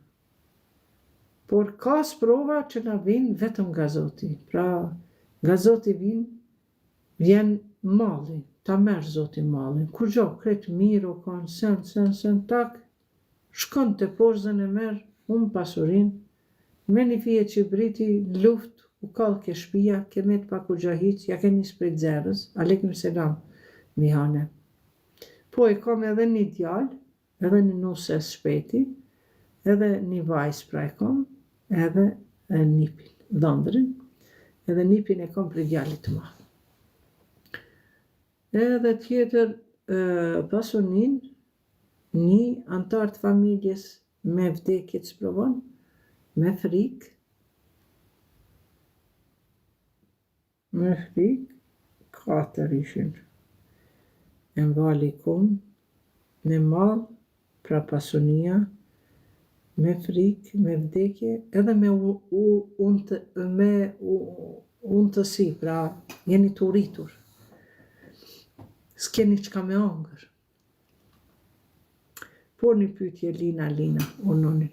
por ka sprova që na vijnë vetëm nga Zoti pra nga Zoti vijnë Vjen malli, ta merr zoti mallin, kurgjo, krejt mirë u kon, sen, sen, sen, tak, shkon te porzën e merr, humb pasurinë, me një fije qibriti, n'luftë, u kall ke shpia, ke met pa kurgjo hiç, ja ke nis prej zerës, alejkum selam, Mihane. Po e kam edhe një djalë, Edhe një nuse shpejti, edhe një vajzë pra e kom, edhe nipin, dhëndrin, edhe nipin e kom prej djalit të madh. Edhe tjetër pasunin. Një anëtar të familjes me vdekje të sprovon, me frikë, me frikë, katër ishin. Emvalikum, me mall, pra pasunia, me frikë, me vdekje, edhe me u, u, unt, me u, untësi, pra jeni të uritur. S'keni çka me hangër. Por një pyetje Lina Lina, urnoni.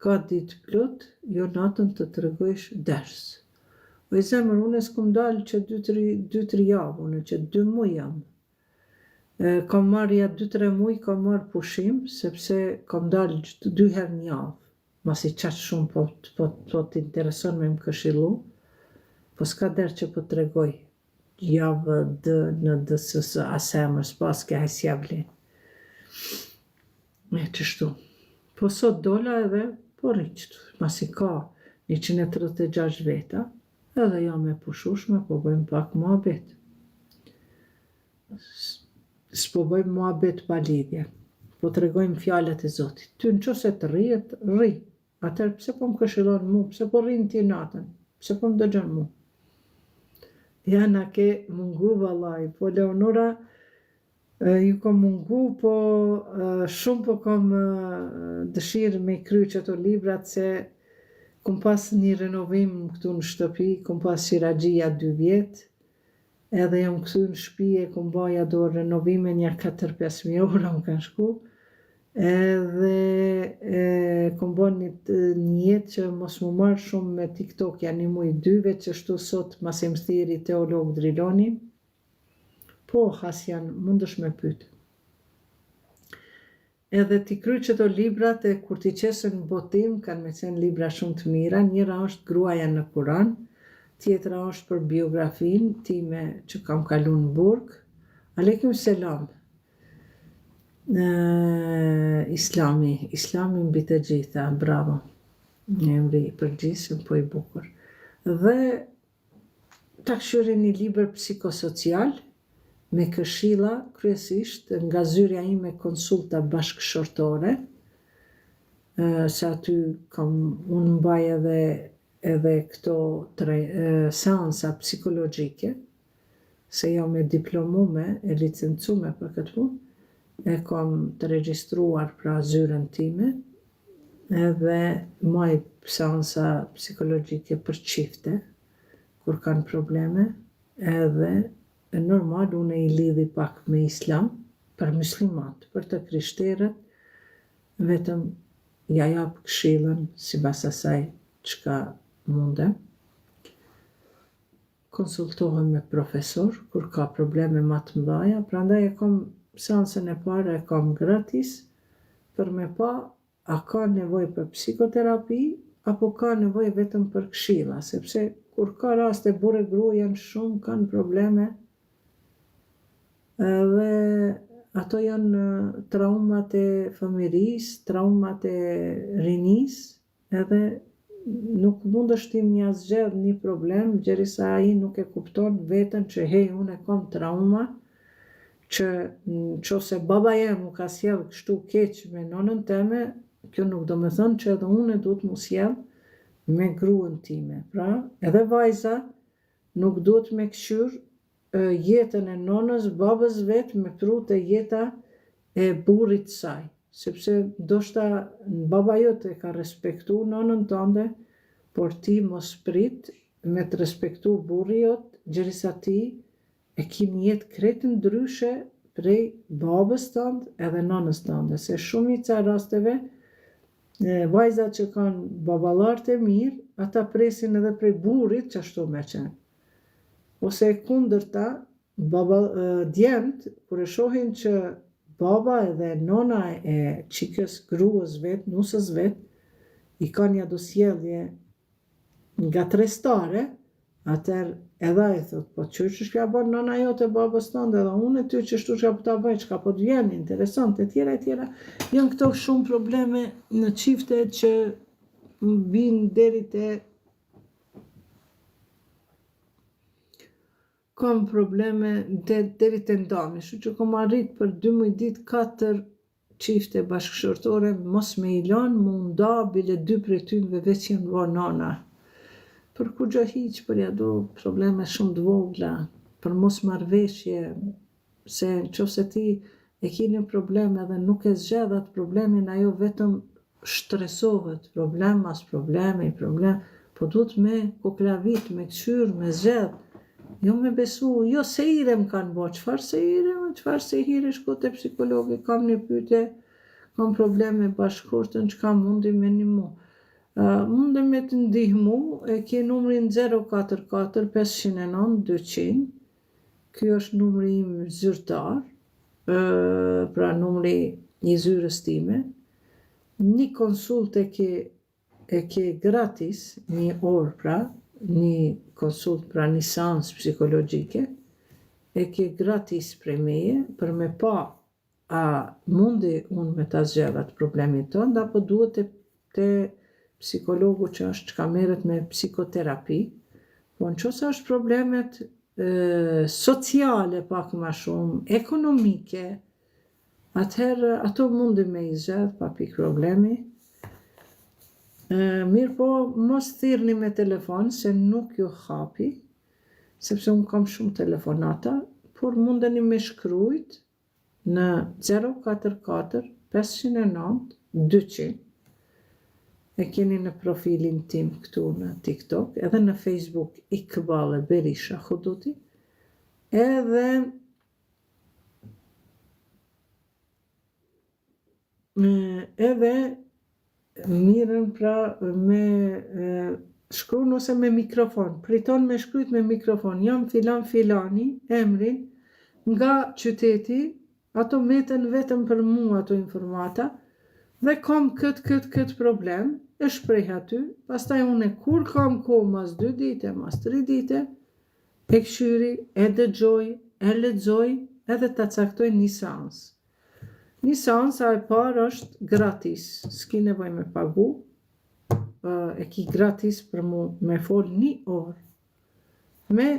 Ka ditë plot, jo natën të tregojsh ders. Oj zemër, unë s'kum dalë që dy tri, dy tri javë, unë që dy muj jam. E, kam marrë ja dy tre muj, kam marrë pushim, sepse kam dalë dy herë në javë. Masi qaq shumë po po po të intereson me më këshillu, po s'ka dert që po të tregoj J V D N D S S as emër s'paske haj s'ja vlen. E qështu. Po sot dola edhe po rri qëtu. Masi ka 136 veta, edhe jam e pushushme, po bëjmë pak muhabet. S'po bëjmë muhabet pa lidhje. Po tregojmë fjalët e Zotit. Ty në qoftë se të rrihet, rri. Atëherë pse po më këshillon mu, pse po rrin ti natën, pse po më dëgjon mu? Ja na ke mungu vallai, po Leonora ju kom mungu, po shumë po kom dëshirë me i kry qëto librat se kom pas një renovim këtu në shtëpi, kom pas qiraxhi ja dy vjet, Edhe jam kthy në shpi e kom ba ja do renovime nja katër 5000 euro më kanë shku edhe e, kom ba një, një jetë që mos mu marrë shumë me TikTok ja një muj dy veç qështu sot masi më thirri teolog Driloni po Hasjan mundesh me pyt Edhe t'i kry qëto librat e kur t'i qesën në botim kanë me qenë libra shumë të mira, njëra është Gruaja në Kuran, tjetra është për biografinë time që kam kalu në burg. Alejkum selam. Islami, Islami mbi të gjitha, bravo. Një emri i përgjithshëm po i bukur. Dhe Ta kqyri një libër psikosocial me këshilla kryesisht nga zyrja ime konsulta bashkëshortore, se aty kam unë mbaj edhe edhe këto tre seansa psikologjike, se jam e diplomume, e licencume për këtë punë, e kam të regjistruar pra zyrën time, edhe maj seansa psikologjike për çifte, kur kanë probleme, edhe normal unë i lidhi pak me islam, për muslimant, për të krishterët, vetëm ja jap këshillën sipas asaj çka mundem. Konsultohem me profesor kur ka probleme ma të mëdhaja, prandaj e kom seancën e parë e kom gratis për me pa a ka nevojë për psikoterapi apo ka nevojë vetëm për këshilla, sepse kur ka raste burrë e grua janë shumë kanë probleme edhe ato janë traumat e fëmijërisë, traumat e rinisë, Edhe nuk mundesh ti me ia zgjedh një problem gjerisa ai nuk e kupton veten që hej unë e kom trauma që në qoftë se baba jem u ka sjell kështu keq me nonën teme, kjo nuk do me thënë që edhe unë duhet mu sjell me gruën time. Pra, edhe vajza nuk duhet me kqyr jetën e nonës, babës vet me pru te jeta e burrit të saj, sepse ndoshta baba jot e ka respektu nonën tënde, por ti mos prit me të respektu burri jot gjerisa ti e ki një jetë krejt ndryshe prej babës tënd edhe nonës tënde, se shumica e rasteve vajzat që kanë baballarët e mirë, ata presin edhe prej burrit qashtu me qenë. Ose e kundërta, baba, djemtë, kur e shohin që baba edhe nona e çikës, gruës vet, nusës vet, i kanë nja do sjellje ngatërrestare, atëherë edhe ai thot, po qysh qysh ja bën nona jote babës tënde edhe unë ty qështu çka po ta bëj, çka po të vjen, interesant, e tjera, e tjera. Janë këto shumë probleme në çifte që vijnë deri te. Kam probleme de, deri te ndami, kështu që kam arrit për dy muj ditë katër çifte bashkëshortore mos me i lon mu nda bile dy prej tynve veç janë bo nana për kurgjo hiq për ja do probleme shumë të vogla për mosmarrëveshje se në qoftë se ti e ki një problem edhe nuk e zgjedh atë problemin ajo vetëm shtresohet problem mas problemi problem po duhet me koklavit me kqyr me zgjedh jo me besu jo sehire më kanë bo çfarë sehire çfarë sehire shko te psikologi kam një pyetje kam problem me bashkëshorten çka mundi me nimu uh, mundem me të ndihmu e ke numrin 044 509 200 ky është numri im zyrtar pra numri i zyrës time, një konsult e ke e ke gratis, një orë pra, një konsult pra një seancë psikologjike, e ke gratis prej meje për me pa a mundi unë me ta zgjedh atë problemin tënd apo duhet te te psikologu që është çka merret me psikoterapi, po në qoftë se është problemet e, sociale pak ma shumë, ekonomike, atëherë ato mundi me i zgjedh pa pikë problemi. E, mirë po, mos thirrni me telefon se nuk ju hapi, sepse unë kam shumë telefonata, por mundeni me shkrujt në 044 509 200 e keni në profilin tim këtu në TikTok, edhe në Facebook Ikballe Berisha Huduti, edhe edhe mirën pra me shkruan ose me mikrofon, priton me shkrujt me mikrofon, jam filan filani, emrin, nga qyteti, ato meten vetëm për mua ato informata, dhe kam këtë, këtë, këtë problem, e shpreh aty, pastaj unë kur kam kohë mas dy dite, mas tri dite, e kqyri, e dëgjoj, e lexoj, edhe ta caktoj një seancë. Një seanca e parë është gratis, s'ki nevojë me pagu, e ki gratis për mu me fol një orë. Me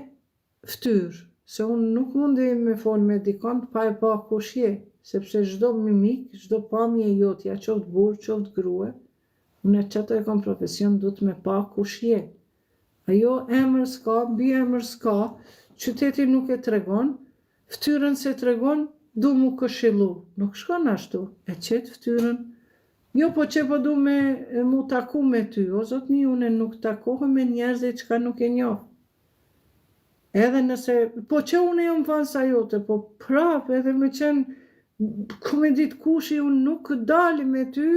ftyrë, se unë nuk mundi me fol me dikond pa e pa kush je, sepse çdo mimik, çdo pamje jotja, qoftë burrë, qoftë grue, unë qato e kam profesion, duhet me pa kush je. Ajo emër s'ka, mbiemër s'ka, qyteti nuk e tregon, Fytyrën s'e tregon, du mu këshillu. Nuk shkon ashtu, e qet fytyrën. Jo po qe po du me mu taku me ty, o zotni une nuk takohem me njerëzit çka nuk e njoh. Edhe nëse, po qe une jam fansa jote, po prap edhe me qenë, ku me dit kush je, unë nuk dali me ty,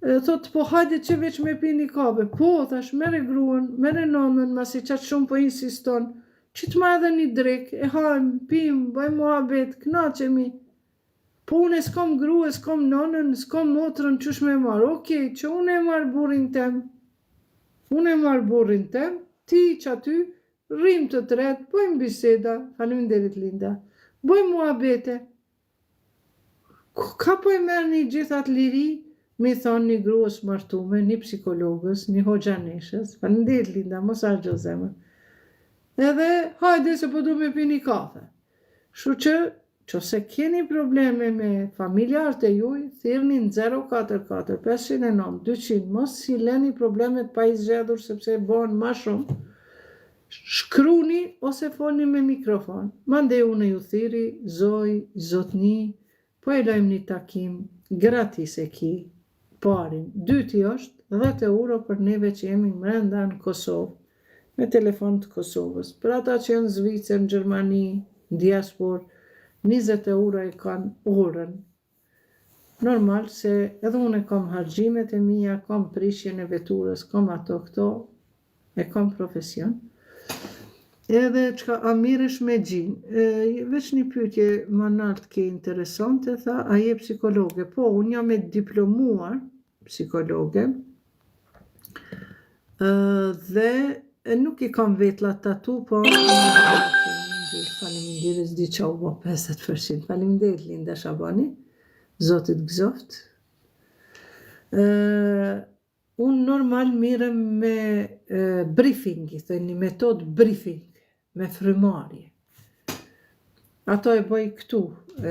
E thot, po hajde që veç me pi një kafe. Po, thash, merre gruën, merre nonën, masi qaq shumë po insiston. Qitma edhe një drek, e hajmë, pim, bëjmë muhabet, knaqemi. Po unë s'kam grue, s'kam nonën, s'kam motrën, qysh me marrë. Okej, që unë e marr burrin tem. Unë e marr burrin tem, ti që aty, rrim të tret, bëjmë biseda, faleminderit Linda, bëjmë muhabete. Ka po e merrni gjithë atë liri me i thonë një grues martume, një psikologës, një hoxhaneshës, faleminderit Linda, mos harxho zemër. Edhe hajde se po du me pi një kafe. Kështu që, qofse keni probleme me familjarët e juj, thirrni në 044 509 200, mos i leni problemet pa i zgjedhur sepse bëhen ma shumë. Shkruni ose folni me mikrofon, mandej unë ju thirri, zoj, zotni, po e lajmë një takim, gratis e ki, parin, dyti është 10 euro për neve që jemi mrenda në Kosovë, me telefon të Kosovës, për ata që janë në Zvicër, në Gjermani, në diasporë, 20 euro e kanë orën. Normal se edhe unë kam harxhimet e mia, kam prishjen e veturës, kam ato këto, e kam profesion. Edhe çka a mirresh me xhin? E, veç një pyetje më nalt ke interesante, tha, a je psikologe? Po, unë jam e diplomuar psikologe. Ë dhe nuk i kam vetllat tatu, po faleminderit, s'di ça u bo 50%. Faleminderit Linda Shabani. Zoti t'gëzoft. Ë unë normal mirrem me e, briefing, i thënë një metodë briefing. me frymarrje. Ato e bëj këtu,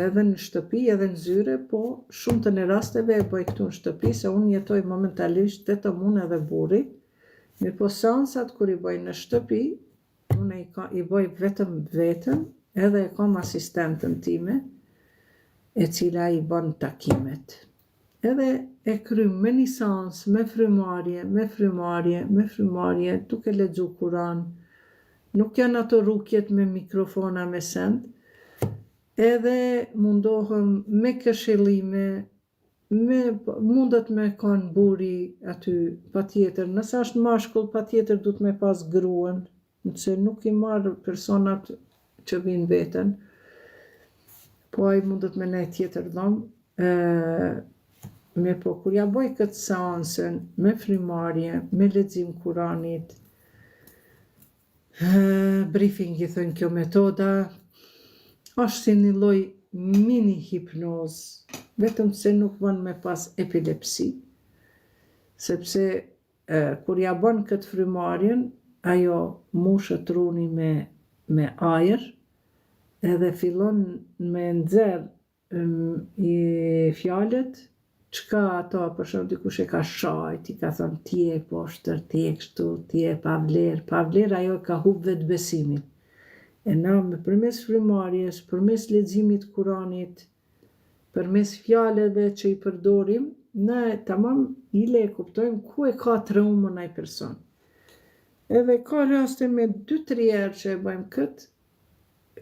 edhe në shtëpi, edhe në zyre, po shumtën e rasteve e bëj këtu në shtëpi, se unë jetoj momentalisht vetëm unë edhe burri, mirëpo seansat kur i bëj në shtëpi, unë i, ka, i bëj vetëm vetëm, edhe e kam asistentën time, e cila i bën takimet. Edhe e kryjmë me një seancë, me frymarrje, me frymarrje, me frymarrje, duke lexu Kuran. Nuk janë ato rukjet me mikrofona me send. Edhe mundohem me këshillime, me mundet me kanë burri aty patjetër, nëse është mashkull patjetër duhet me pas gruan, Nëse nuk i marr personat që vijnë veten, po ai mundet me nejt tjetër dhomë, mirëpo kur ja bëj këtë seancën me frymarrje, me lexim Kuranit, briefing i thojnë kjo metoda, është si një lloj mini hipnozë, vetëm se nuk bën me pas epilepsi, sepse E, kur ja bën këtë frymarrjen, ajo mushet truni me me ajër edhe fillon me nxjerr i fjalët çka ato për shembull dikush e ka shajt, i ka thënë ti je e poshtër, ti je kështu, ti je pa vlerë, pa vlerë ajo e ka hup vetëbesimin. E na me përmes frymarrjes, përmes leximit Kuranit, Përmes fjalëve që i përdorim, ne tamam ile e kuptojmë ku e ka traumën ai person. Edhe ka raste me dy tri herë që e bëjmë këtë,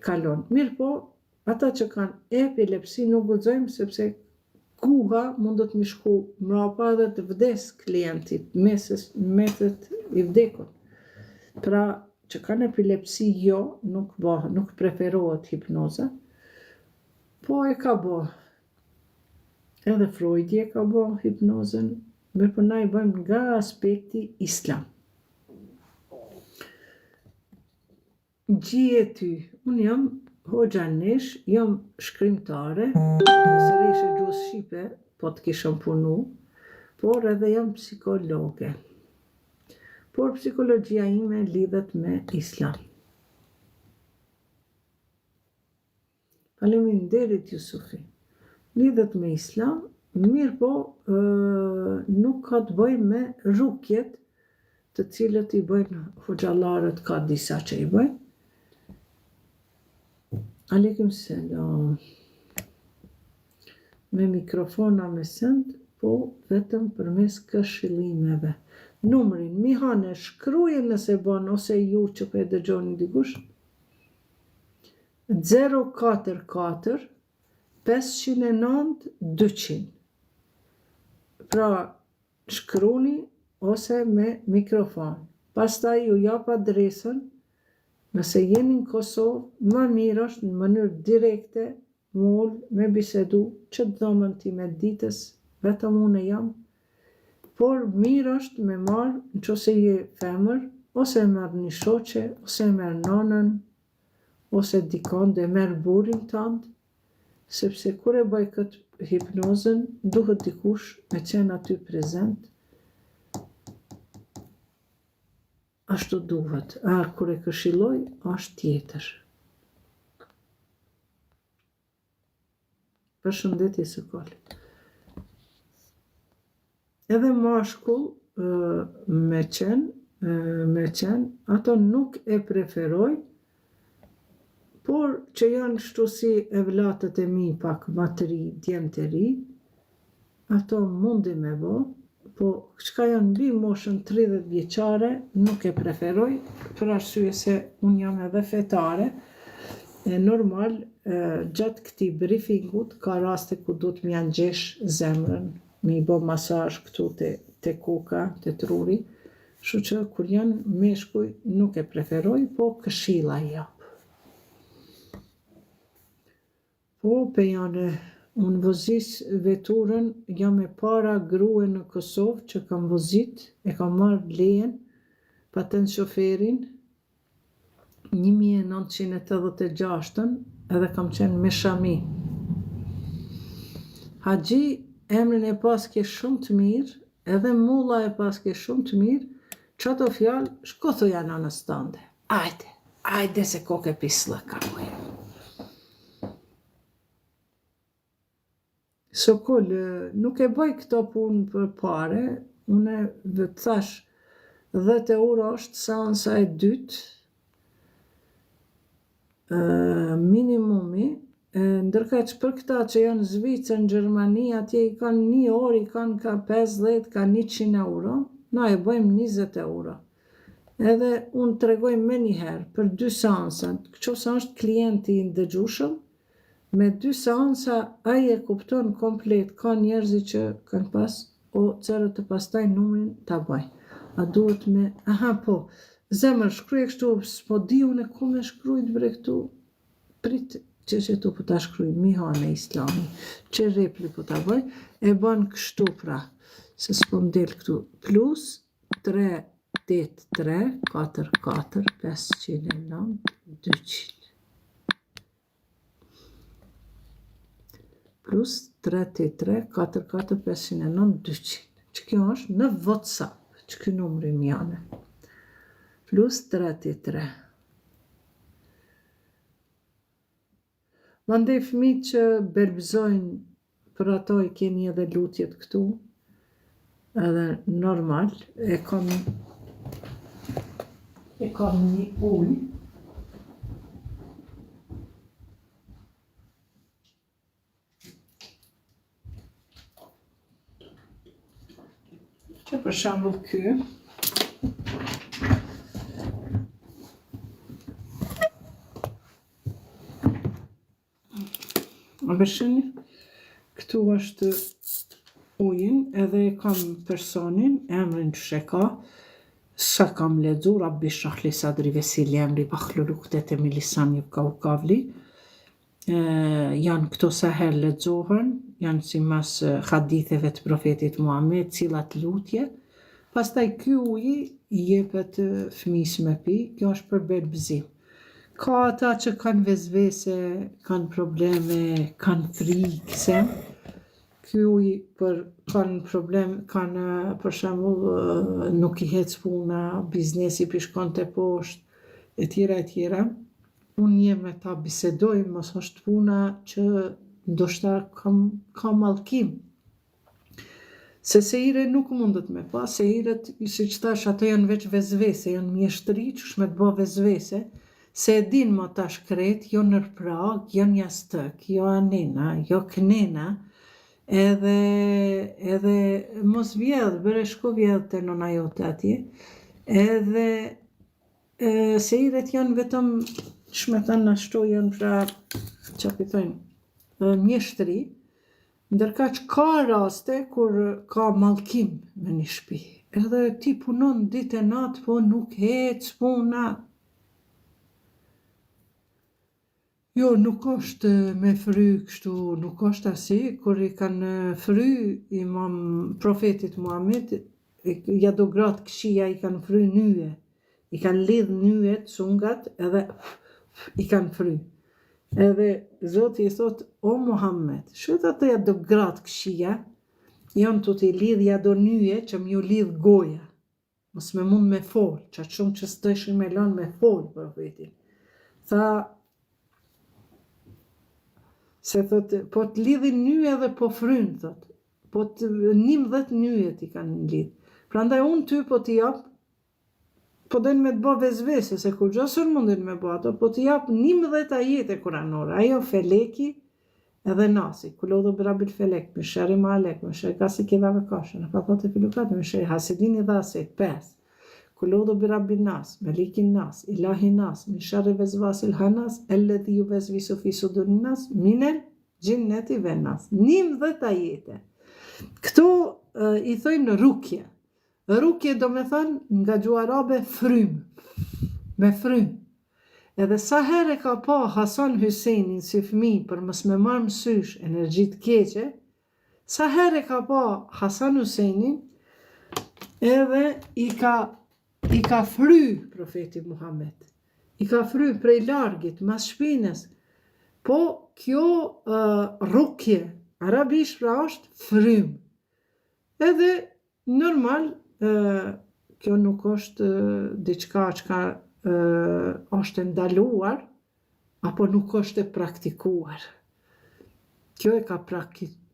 kalon. Mirëpo, ata që kanë epilepsi nuk guxojmë sepse guha mundet me shku mrapa edhe të vdes klienti, meses, metet i vdekun. Pra, që kanë epilepsi jo, nuk bëhet, nuk preferohet hipnoza, Po e ka bo. Edhe Freudi e ka bo hipnozën, mirëpo na i bëjmë nga aspekti islam. Gjeti, unë jam hoxha nesh, jam shkrimtare, profesoreshë e gjuhës shqipe, po të kishëm punu, por edhe jam psikologe. Por psikologjia ime lidhet me islam. Faleminderit Jusufi. Lidhet me Islam, mirëpo nuk ka të bëjë me rukjet të cilët i bëjnë hoxhallarët ka disa që i bëjnë. Alejkum selam. Me mikrofona me send, po vetëm përmes këshillimeve. Numrin, Mihane, shkruje nëse bën ose ju që po e dëgjoni dikush. Zero katër katër 509 200. Pra, shkruni ose me mikrofon. Pastaj ju jap adresën, nëse jeni në Kosovë, më mirë është në mënyrë direkte mu ul me bisedu qëtë dhomën time të ditës, vetëm unë jam, por mirë është me marrë në qoftë se je femër, ose e merr një shoqe, ose e merr nonën, ose dikond e merr burrin tand, sepse kur e bëj këtë hipnozën, duhet dikush me qenë aty prezent, ashtu duhet, a kur e këshilloj, është tjetër. Përshëndetje Sokol. Edhe mashkull me qenë, me qenë, ato nuk e preferoj, por që janë shtu si evlatët e mi pak ma të ri, djemtë e ri, Ato mundi me bo, po çka janë mbi moshën 30 vjeçare nuk e preferoj, për arsye se unë jam edhe fetare, e normal gjatë këtij briefingut ka raste ku duhet me ja ngjesh zemrën, me i bo masazh këtu te te koka, te truri, kështu që kur janë meshkuj nuk e preferoj, po këshilla i jap. Po Pejane, unë vozis veturën, jam e para grue në Kosovë që kam vozit, e kam marrë lejen, patent shoferin, 1986-ën edhe kam qenë me shami. Haxhi, emrin e paske shumë të mirë, edhe mulla e paske shumë të mirë, qato fjalë, shko thoja nanës tande. Ajde! Ajde se koke pisllëk, apo. Sokol, nuk e bëj këto punë për pare, une të thash, 10 euro është seansa e dytë, minimumi, ndërkaq për këta që janë në Zvicër, në Gjermani, atje i kanë një orë, i kanë ka 50, ka 100 euro, na e bëjmë 20 euro. Edhe unë tregoj menjëherë për dy seansa, qoftë është klienti i ndëgjushëm, Me dy seansa ai e kupton komplet ka njerëzi që kanë pas o cero të pastaj numrin ta baj a duhet me aha po zemër shkruje kështu s'po di unë ku me shkrujt bre këtu prit që që tu po ta shkruj Mihane Islami që repli po ta bëj e bën kështu pra se s'po më del këtu plus 3 8 3 4 4 509 200 Plus 3 8 3 4 4 509 200. Që kjo është në Whatsapp, që ky numri Mihane. Plus 3 8 3. Mandej fëmijët që belbëzojnë për ato i keni edhe lutjet këtu, edhe normal, e kam e kam një ujë, Që për shembull ky, A po shihni, këtu është ujin edhe e kam personin, emrin që e ka, sa kam lexu, Rabbi shrah li sadri ve jesir li emri, vahlul ukdeten min lisani jefkahu kavli, janë këto sa herë lexohen, janë simas haditheve të profetit Muhammed, cilat lutje, pastaj ky uji i jepet fëmisë me pi, kjo është për belbëzim. Ka ata që kanë vesvese, kanë probleme, kanë frikë, se ky ujë për kanë problem, kanë për shembull nuk i hec puna, biznesi pi shkon te poshtë, e tjera e tjera. Unë një me ta bisedoj, mos është puna që ndoshta kam, ka mallkim. Se sehire nuk mundet me pa, sehiret, siç thash, ato janë veç vesvese, janë mjeshtëri qysh me të bo vesvese, se e din mo tash krejt, jo nër prag, jo n'jastëk, jo anena, jo knena, edhe, edhe mos vjedh, bre shko vjedh te nona jote atje, edhe e, sehiret janë vetëm, qysh me thënë ashtu, janë pra, që po i thojnë, mjeshtëri, Ndërkaq ka raste kur ka mallkim në një shpi, edhe ti punon ditë e natë po nuk ec puna. Jo, nuk është me fry kështu, nuk është asi, kur i kanë fry imam profetit Muhammed, ja do gratë këqija i kanë fry nyje, i kanë lidh nyjet, cungat edhe i kanë fry. Edhe Zoti i thot, o Muhammed, shih ato ja do gratë këqija, janë tu t'i lidh ja do nyje që m'ju lidh goja, mos me mund me fol, qaq shumë që s'dojshin me lon me fol profetin. Tha, se thot, po të lidhin nyje dhe po fryn, thot, po të 11 nyje t'i kanë lidh. Prandaj unë ty po t'i jap po dojnë me të bo vesvese, se kurgjo s'un mundin me bo ato, po t'i jap 11 ajete kuranore, ajo feleki edhe nasi, kul eudhu bi rabbil felek, min sherri ma halek, min sherri gasikin idha vekab, neffathati fil ukad, min sherri hasidin idha hased, 5. Kul eudhu bi rabbin nas, melikin nas, ilahin nas, min sherri vesvasil hannas, elledhi juvesvisu fi sudurin nas, minel xhinneti ven nas. 11 ajete. Këto i thojnë rukje. Rukje do me thënë nga gjuha arabe frymë, me frymë. Edhe sa herë e ka pa Hasan Hysenin si fëmijë për mos me marrë mësysh energji të keqe, sa herë e ka pa Hasan Hysenin edhe i ka i ka fry profeti Muhammed. I ka fry prej largit, mas shpinës. Po kjo uh, rukje, arabisht pra është frymë. Edhe Normal, kjo nuk është diçka çka është e ndaluar apo nuk është e praktikuar. Kjo e ka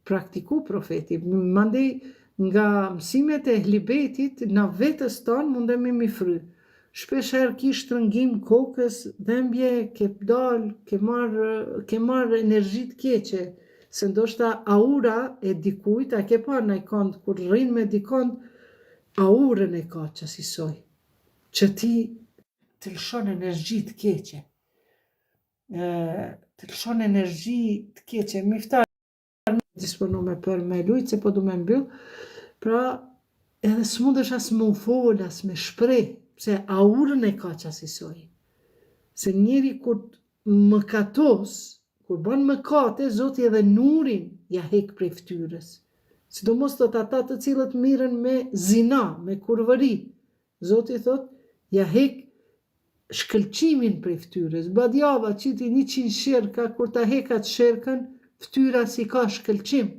praktiku profeti. Mandej nga mësimet e Ehli Bejtit na vetes tonë mundemi mi fry. Shpesh herë ki shtrëngim kokës, dhembje, ke dal, ke marrë ke marrë energji të keqe, se ndoshta aura e dikujt, a ke pa najkond kur rrin me dikond, aurën e ka qasisoj, që ti të lëshon energji të keqe. Të lëshon energji të keqe. Miftar disponume për me lujt, se po du me mbyll. Pra, edhe s'mundesh as me u fol, as me shpreh, pse aurën e ka qasisoj. Se njeri kur mëkatos, kur bën mëkate, Zoti edhe nurin ja hek prej fytyrës. Sidomos thot ata të cilët mirren me zina, me kurvëri. Zoti thot, ja hek shkëlqimin prej fytyrës. Badjava qiti 100 sherka, kur ta hek atë sherkën, fytyra s'i ka shkëlqim.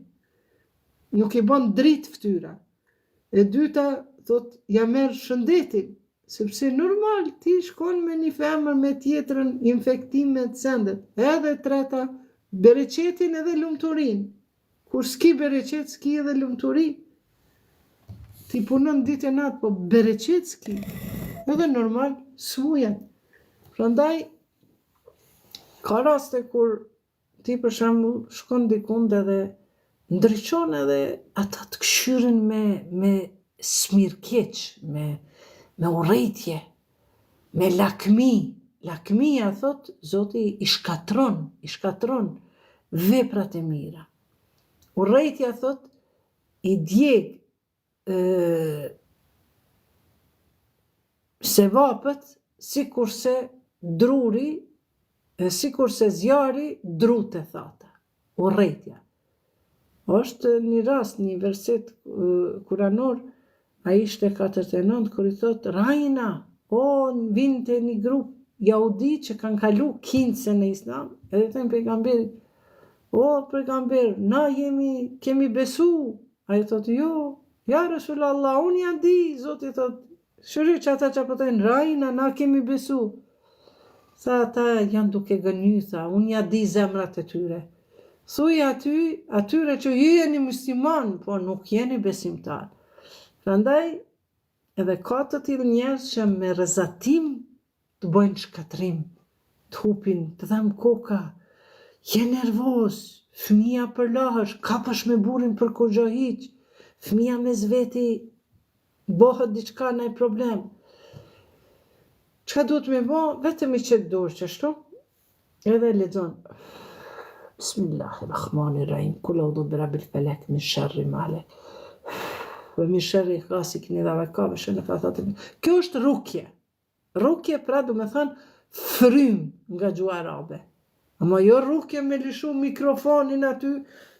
Nuk i bën dritë fytyra. E dyta, thot, ja merr shëndetin, sepse normal ti shkon me një femër me tjetrën, infektimet, sendet. Edhe treta, bereqetin edhe lumturinë. Kur s'ki bereqet, s'ki edhe lumturi. Ti punon ditë e natë, po bereqet s'ki. Edhe normal, smujet. Prandaj, ka raste kur ti për shembull shkon dikund edhe ndriçon edhe ata të kqyrin me me smirkeq, me me urrejtje, me lakmi. Lakmia thot Zoti i shkatron, i shkatron veprat e mira. Urrejtja thot i djeg sevapet sikurse druri, sikurse zjarri drut e thata. Urrejtja. Është një rast, një verset kuranor, ai ishte 49, kur i thot, Rajna, o, vinte një grup jahudi që kanë kalu kinse në islam, edhe i thënë pejgamberit, o, pejgamber, na jemi, kemi besu, Ai thotë, jo, ja Resulallah, unë ja di, Zoti thotë, kqyri që ata që po thojnë, rajna, na kemi besu. Tha ata janë duke gënjy, tha, unë ja di zemrat e tyre. Thuj aty, atyre që ju jeni musliman, po nuk jeni besimtar. Prandaj, edhe ka të tillë njerëz që me rrezatim të bëjnë shkatërrim, të hupin, të dhem koka, je nervoz, fëmija përlahesh, kapesh me burrin për kurgjo hiç, fëmija mes veti bëhet diçka naj problem. Çka duhet me bo? Vetëm i qet dorë qështu, edhe lexon. Bismillahirrahmanirrahim. Kul eudhu bi rabbil felek min sherri ma halek. Ve min sherri gasikin idha vekab ve sherri neffathati. Kjo është rukje. Rukje pra do me thënë frymë nga gjuha arabe. Ama jo rukje me lëshu mikrofonin aty,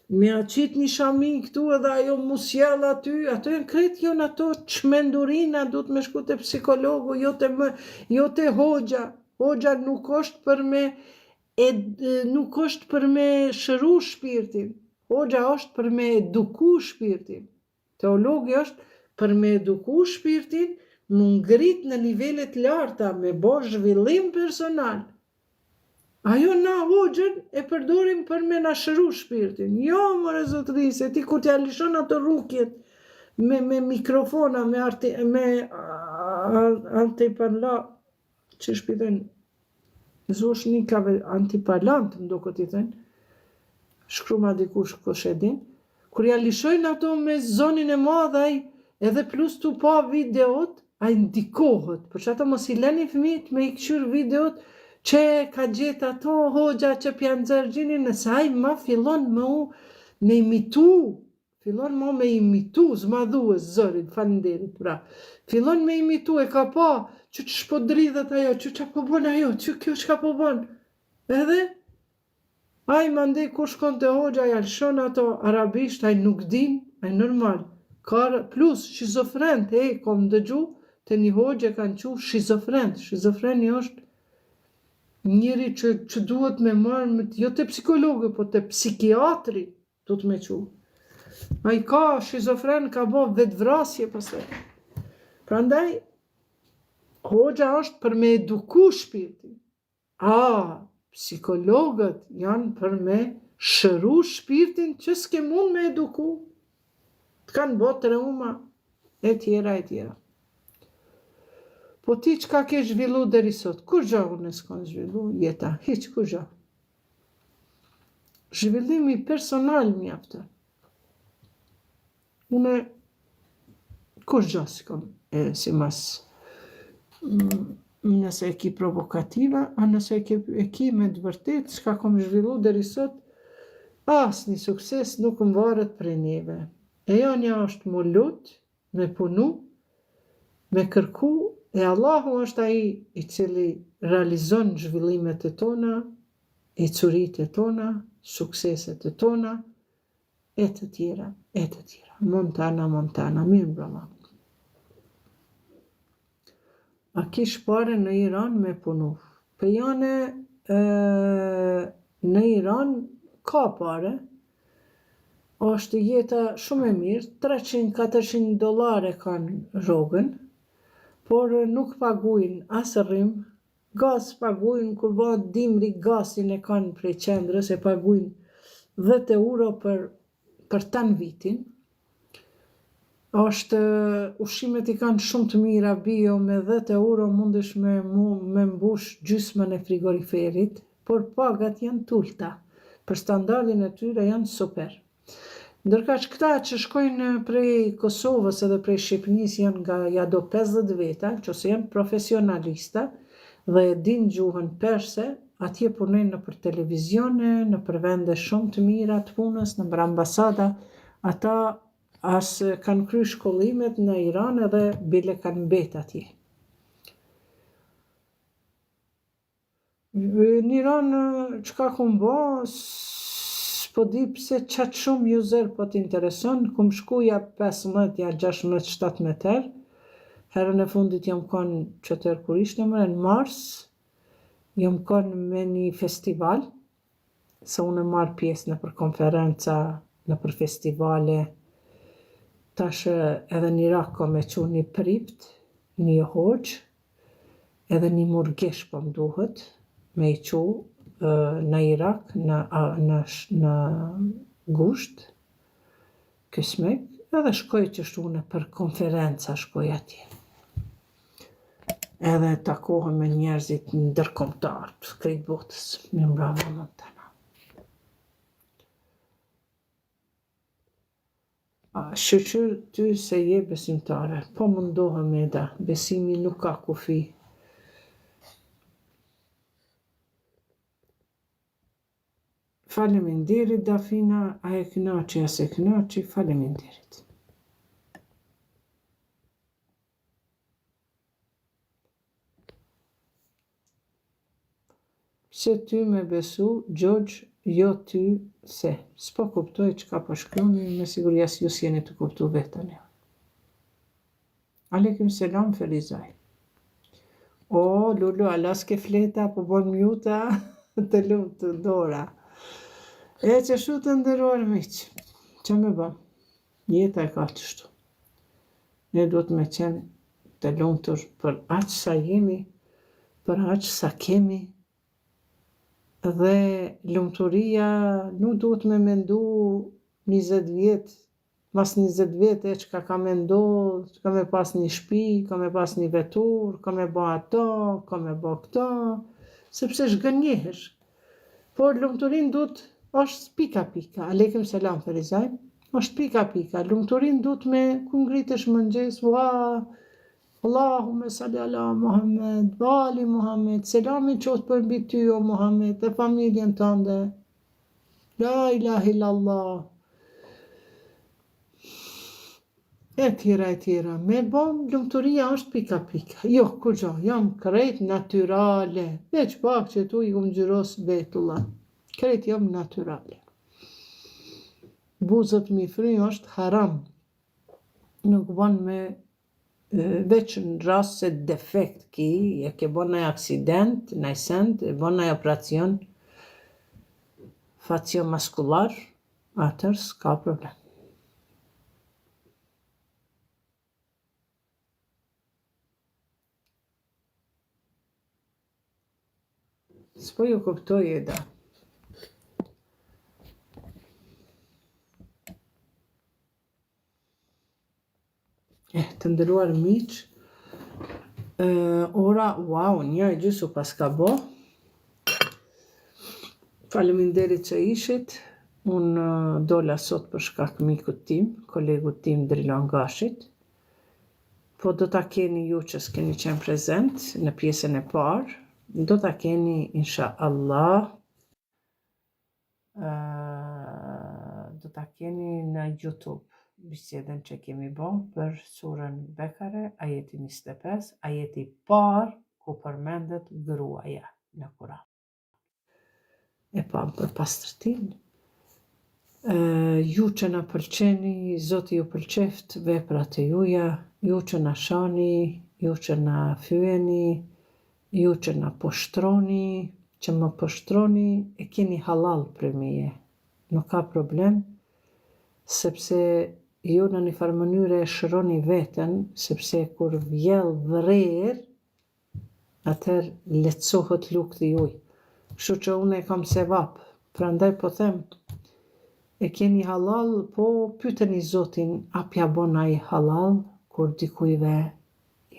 me ja qit një shami këtu edhe ajo mu sjell aty, ato janë krejt janë ato çmendurina, duhet me shku te psikologu, jo te, më, jo te hoxha. Hoxha nuk është për me e, nuk është për me shëru shpirtin. Hoxha është për me eduku shpirtin. Teologi është për me eduku shpirtin, mu ngrit në nivele të larta, me bo zhvillim personal. Ajo na hoxhën e përdorim për me na shëru shpirtin. Jo, more zotëri, se ti kur t'ja lëshon ato rukjet me, me mikrofona, me, arti, me antiparla, qysh p'i thojnë, Zvushnikave antiparlant, më duket i thojnë, shkruma dikush kush e din, kur ja lëshojnë ato me zonin e madh ai edhe plus tu pa videot, ai ndikohet, për që ato mos i leni fëmijët me i kqyr videot që ka gjetë ato hoxha që pja nxjerr xhinin, nëse ai ma fillon me u me imitu Fillon mo me imitu zmadhues zërin, faleminderit pra. Fillon me imitu e ka pa që qysh po dridhet ajo, që çka po bën ajo, që kjo çka po bën. Edhe ai mandej kur shkon te hoxha ja lëshon ato arabisht, ai nuk din, ai normal. Ka plus shizofrent, e kom dëgju te një hoxhë e kanë qu shizofrent, shizofreni është njeri që, që duhet me marrë, me, jo te psikologu, po te psikiatri, Duhet me qu. Ai ka shizofren, ka bo vetëvrasje pastaj. Prandaj, Hoxha është për me eduku shpirtin. A, psikologët janë për me shëru shpirtin që s'ke mund me eduku. Të kanë bo trauma, e tjera, e tjera. Po ti çka ke zhvillu deri sot? Kurgjo unë s'kam zhvillu, jeta, hiç kurgjo. Zhvillimi personal mjafton. Unë kurgjo s'kam, e, si mas mm, nëse e ki provokative, a nëse e ki, e ki me të vërtet, çka kom zhvillu deri sot, asnjë sukses nuk më varet prej neve. E jonja është mu lut, me punu, me kërku, e Allahu është ai i cili realizon zhvillimet e tona, ecuritë e tona, sukseset e tona, e të tjera, e të tjera. Montana, Montana, mirëmbrëma. A kish pare në Iran me punu? Pe jane e, në Iran ka pare, është jeta shumë e mirë, 300-400 dolare kanë rrogën, por nuk pagujnë as rrymë, Gaz pagujnë kur bëhet dimri gazin e kanë prej qendrës e pagujnë 10 euro për për tan vitin. Është ushqimet i kanë shumë të mira bio me 10 euro mundesh me me mbush gjysmën e frigoriferit, por pagat janë t'ulta. Për standardin e tyre janë super. Ndërkaq këta që shkojnë prej Kosovës edhe prej Shqipnisë janë nga ja do 50 veta, që ose janë profesionalista dhe e din gjuhën perse, atje punojnë nëpër televizione, nëpër vende shumë të mira të punës, nëpër ambasada, ata as kanë kry shkollimet në Iran edhe bile kanë mbet atje. Në Iran çka kum bo, s'po di pse qaq shumë user po t'intereson, kum shku ja 15, ja 16, 17 herë, herën e fundit jam kon qatëherë kur ishte more, në mars, jam kon me një festival, se unë marr pjesë nëpër konferenca, nëpër festivale, tash edhe në Irak kom me qu një prift, një hoxhë, edhe një murgesh po më duhet me i qu në Irak në, në, në gusht, kësmek, edhe shkoj qështu unë për konferenca shkoj atje. Edhe takohem me njerëzit ndërkombëtar të krejt botës. Mirëmbrama Montana. Shyqyr ty se je besimtare. Po mundohem Eda, besimi nuk ka kufi. Faleminderit Dafina, a e kënaqi a s'e kënaqi, faleminderit. Pse ty me besu Xhoxh jo ty se s'po kuptoj çka po shkruani me siguri as ju s'jeni tu kuptu veten jo. Alekim selam Ferizaj. O Lulu ala s'ke fleta po bon mute të lumtë dora. E qështu të nderuar miq, që me bë? Jeta e ka qështu. Ne duhet me qenë të lumtur për aq sa jemi, për aq sa kemi, dhe lumturia nuk duhet me mendu 20 vjet, mas 20 vjet e çka ka me ndodh, ka me pas një shpi, ka me pas një vetur, ka me ba ato, ka me ba këto, sepse zhgënjehesh. Por lumturinë duhet është pika pika. Alekim selam Ferizaj. Është pika pika. Lumturinë duhet me kur ngritesh në mëngjes, ua Allahumme salli ala Muhammed, wa ali Muhammed, selami qoftë përmbi ty o Muhammed dhe familjen tënde. La ilahe illallah. E tjera e tjera. Me bo, lumturia është pika pika. Jo, kurgjo, jam krejt natyrale. Veç pak që tu i kum ngjyros vetulla. Krejt jam natyrale. Buzët mi fry është haram. Nuk bon me veç në rast se defekt ki, e ke bo naj aksident, naj send, e bon naj operacion faciomaskular, atër s'ka problem. S'po ju kuptoj Eda. Eh, të nderuar miq, ora, wow, një e gjysë u paska bo. Faleminderit që ishit. Unë dola sot për shkak mikut tim, kolegut tim Drilon Gashit. Po do ta keni ju që s'keni qenë prezent në pjesën e parë, do ta keni insha Allah do ta keni në YouTube bisedën që kemi bo për surën Bekare, ajeti 25, ajeti i parë ku përmendet gruaja në Kur'an. E pamë për pastërtinë. Ju që na pëlqeni, Zoti ju pëlqeft veprat e juja, ju që na shani, ju që na fyeni, Ju që na poshtroni, që më poshtroni, e keni hallall prej meje. Nuk ka problem, sepse ju në një farë mënyre e shëroni veten, sepse kur vjell vrer, atëherë lehtësohet lukthi juj. Kështu që unë e kam sevap. Prandaj po them, e keni hallall, po pyeteni Zotin a p'ja bon ai hallall kur dikujve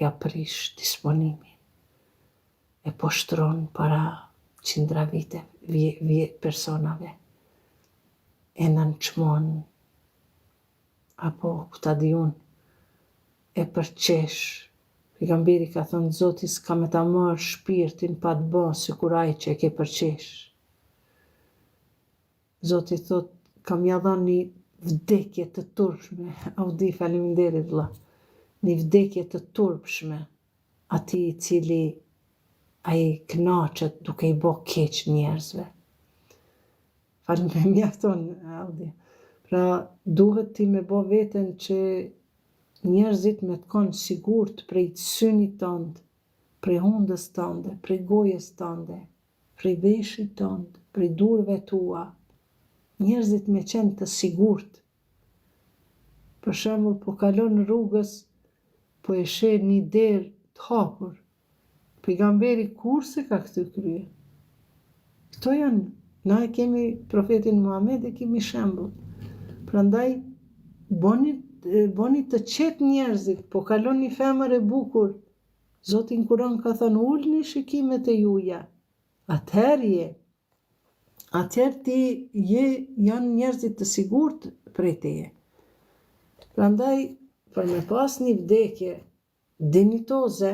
ja prish disponimin, e poshtron para qindra vite, vje, vje, personave, e nënçmon, apo ku ta di unë, e përqesh. Pejgamberi ka thënë Zoti s'ka me ta marrë shpirtin pa të ba sikur ai që e ke përqesh. Zoti thot kam ja dhënë një vdekje të turpshme Audi faleminderit vëlla një vdekje të turpshme atij i cili ai kënaqet duke i bo keq njerëzve Faleminderit mjafton Audi pra duhet ti me bo veten që njerëzit me të konë sigurt prej synit tënd prej hundës tënde prej gojës tënde prej veshit tënd, prej durve tua, njerëzit me qenë të sigurt. Për shembull, po kalon rrugës, po e sheh një derë të hapur. Pejgamberi kurrë s'e ka kthy krye. Këto janë, na e kemi profetin Muhamed e kemi shembull. Prandaj boni boni të qetë njerëzit, po kalon një femër e bukur, Zoti në Kuran ka thënë ulni shikimet e juja, atëherë je, atëherë ti je, janë njerëzit të sigurt prej teje. Prandaj, për me pas një vdekje dinjitoze,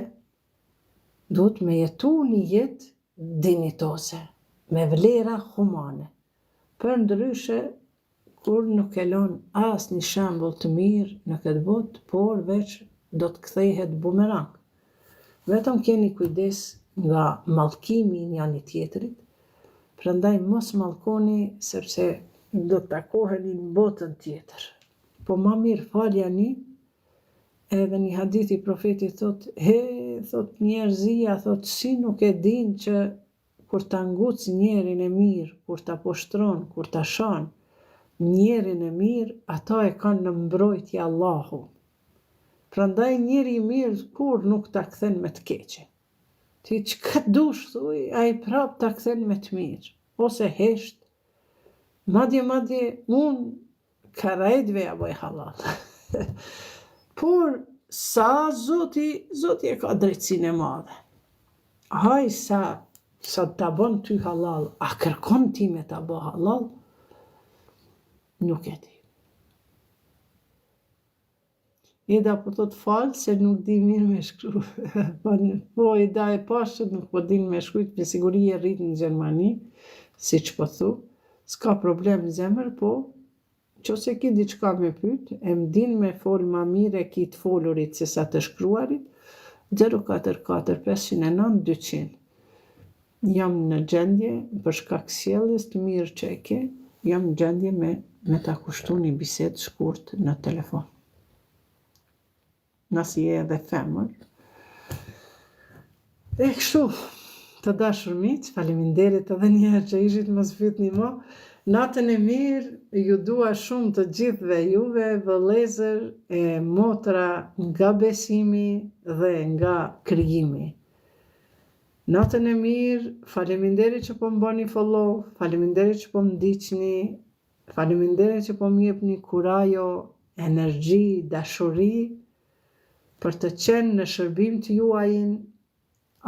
duhet me jetu një jetë dinjitoze, me vlera humane. Përndryshe, Kurrë nuk e lon asnjë shembull të mirë në këtë botë, por veç do të kthehet bumerang. Vetëm keni kujdes nga mallkimi i njani tjetrit, prandaj mos mallkoni sepse do të takoheni në botën tjetër. Po ma mirë faljani, edhe një hadith i profetit thotë, he, thotë njerëzia, thotë si nuk e dinë që Kur ta nguc njerin e mirë, kur ta poshtron, kur ta shan njerin e mirë, ata e kanë në mbrojtje Allahu. Prandaj njeri i mirë kurrë nuk ta kthen me të keqe. Ti çka dush thuj, ai prapë ta kthen me të mirë, ose hesht. Madje madje unë Krejtve ja boj hallall. Por sa Zoti, Zoti e ka drejtësinë e madhe. Ai sa sa ta bën ty hallall, a kërkon ti me ta bë hallall? Nuk e di. Eda po thot fal se nuk di mirë me shkru. po, po Eda e pashë nuk po din me shkrujt, me siguri je rrit në Gjermani, siç po thu. S'ka problem zemër, po qofse ki diçka me pyt, e më din me fol ma mirë e ki të folurit se sa të shkruarit, 044 509 200. Jam në gjendje, për shkak sjelljes të mirë që e ke, jam në gjendje me me ta kushtu një bisedë shkurt në telefon. Nasi je edhe femër. E kështu, të dashur miq, faleminderit edhe një herë që ishit mos pyetni mo. Natën e mirë, ju dua shumë të gjithëve juve, vëllezër e motra nga besimi dhe nga krijimi. Natën e mirë, faleminderit që po më bëni follow, faleminderit që po më ndiqni, faleminderit që po më jepni kurajo, energji, dashuri për të qenë në shërbim të juajin.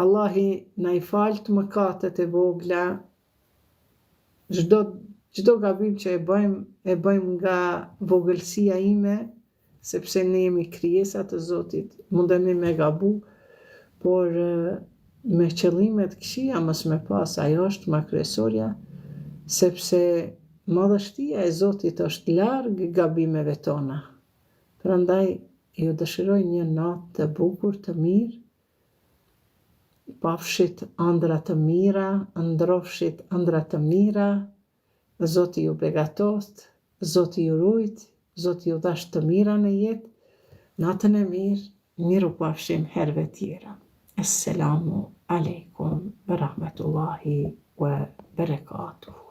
Allahi na i faltë mëkatet e vogla, çdo çdo gabim që e bëjmë, e bëjmë nga vogëlsia ime, sepse ne jemi krijesa të Zotit, mundemi me gabu, por me qëllime të këqija mos me pas, ajo është ma kryesorja, sepse madhështia e Zotit është larg gabimeve tona. Prandaj ju dëshiroj një natë të bukur, të mirë, pafshit ëndrra të mira, ëndrrofshit ëndrra të mira, Zoti ju begatoft, Zoti ju rujt, Zoti ju dhashtë të mira në jetë, natën e mirë, mirupafshim herëve tjera. Esselamu Alejkum ve Rahmetullahi ve Berekatuhu.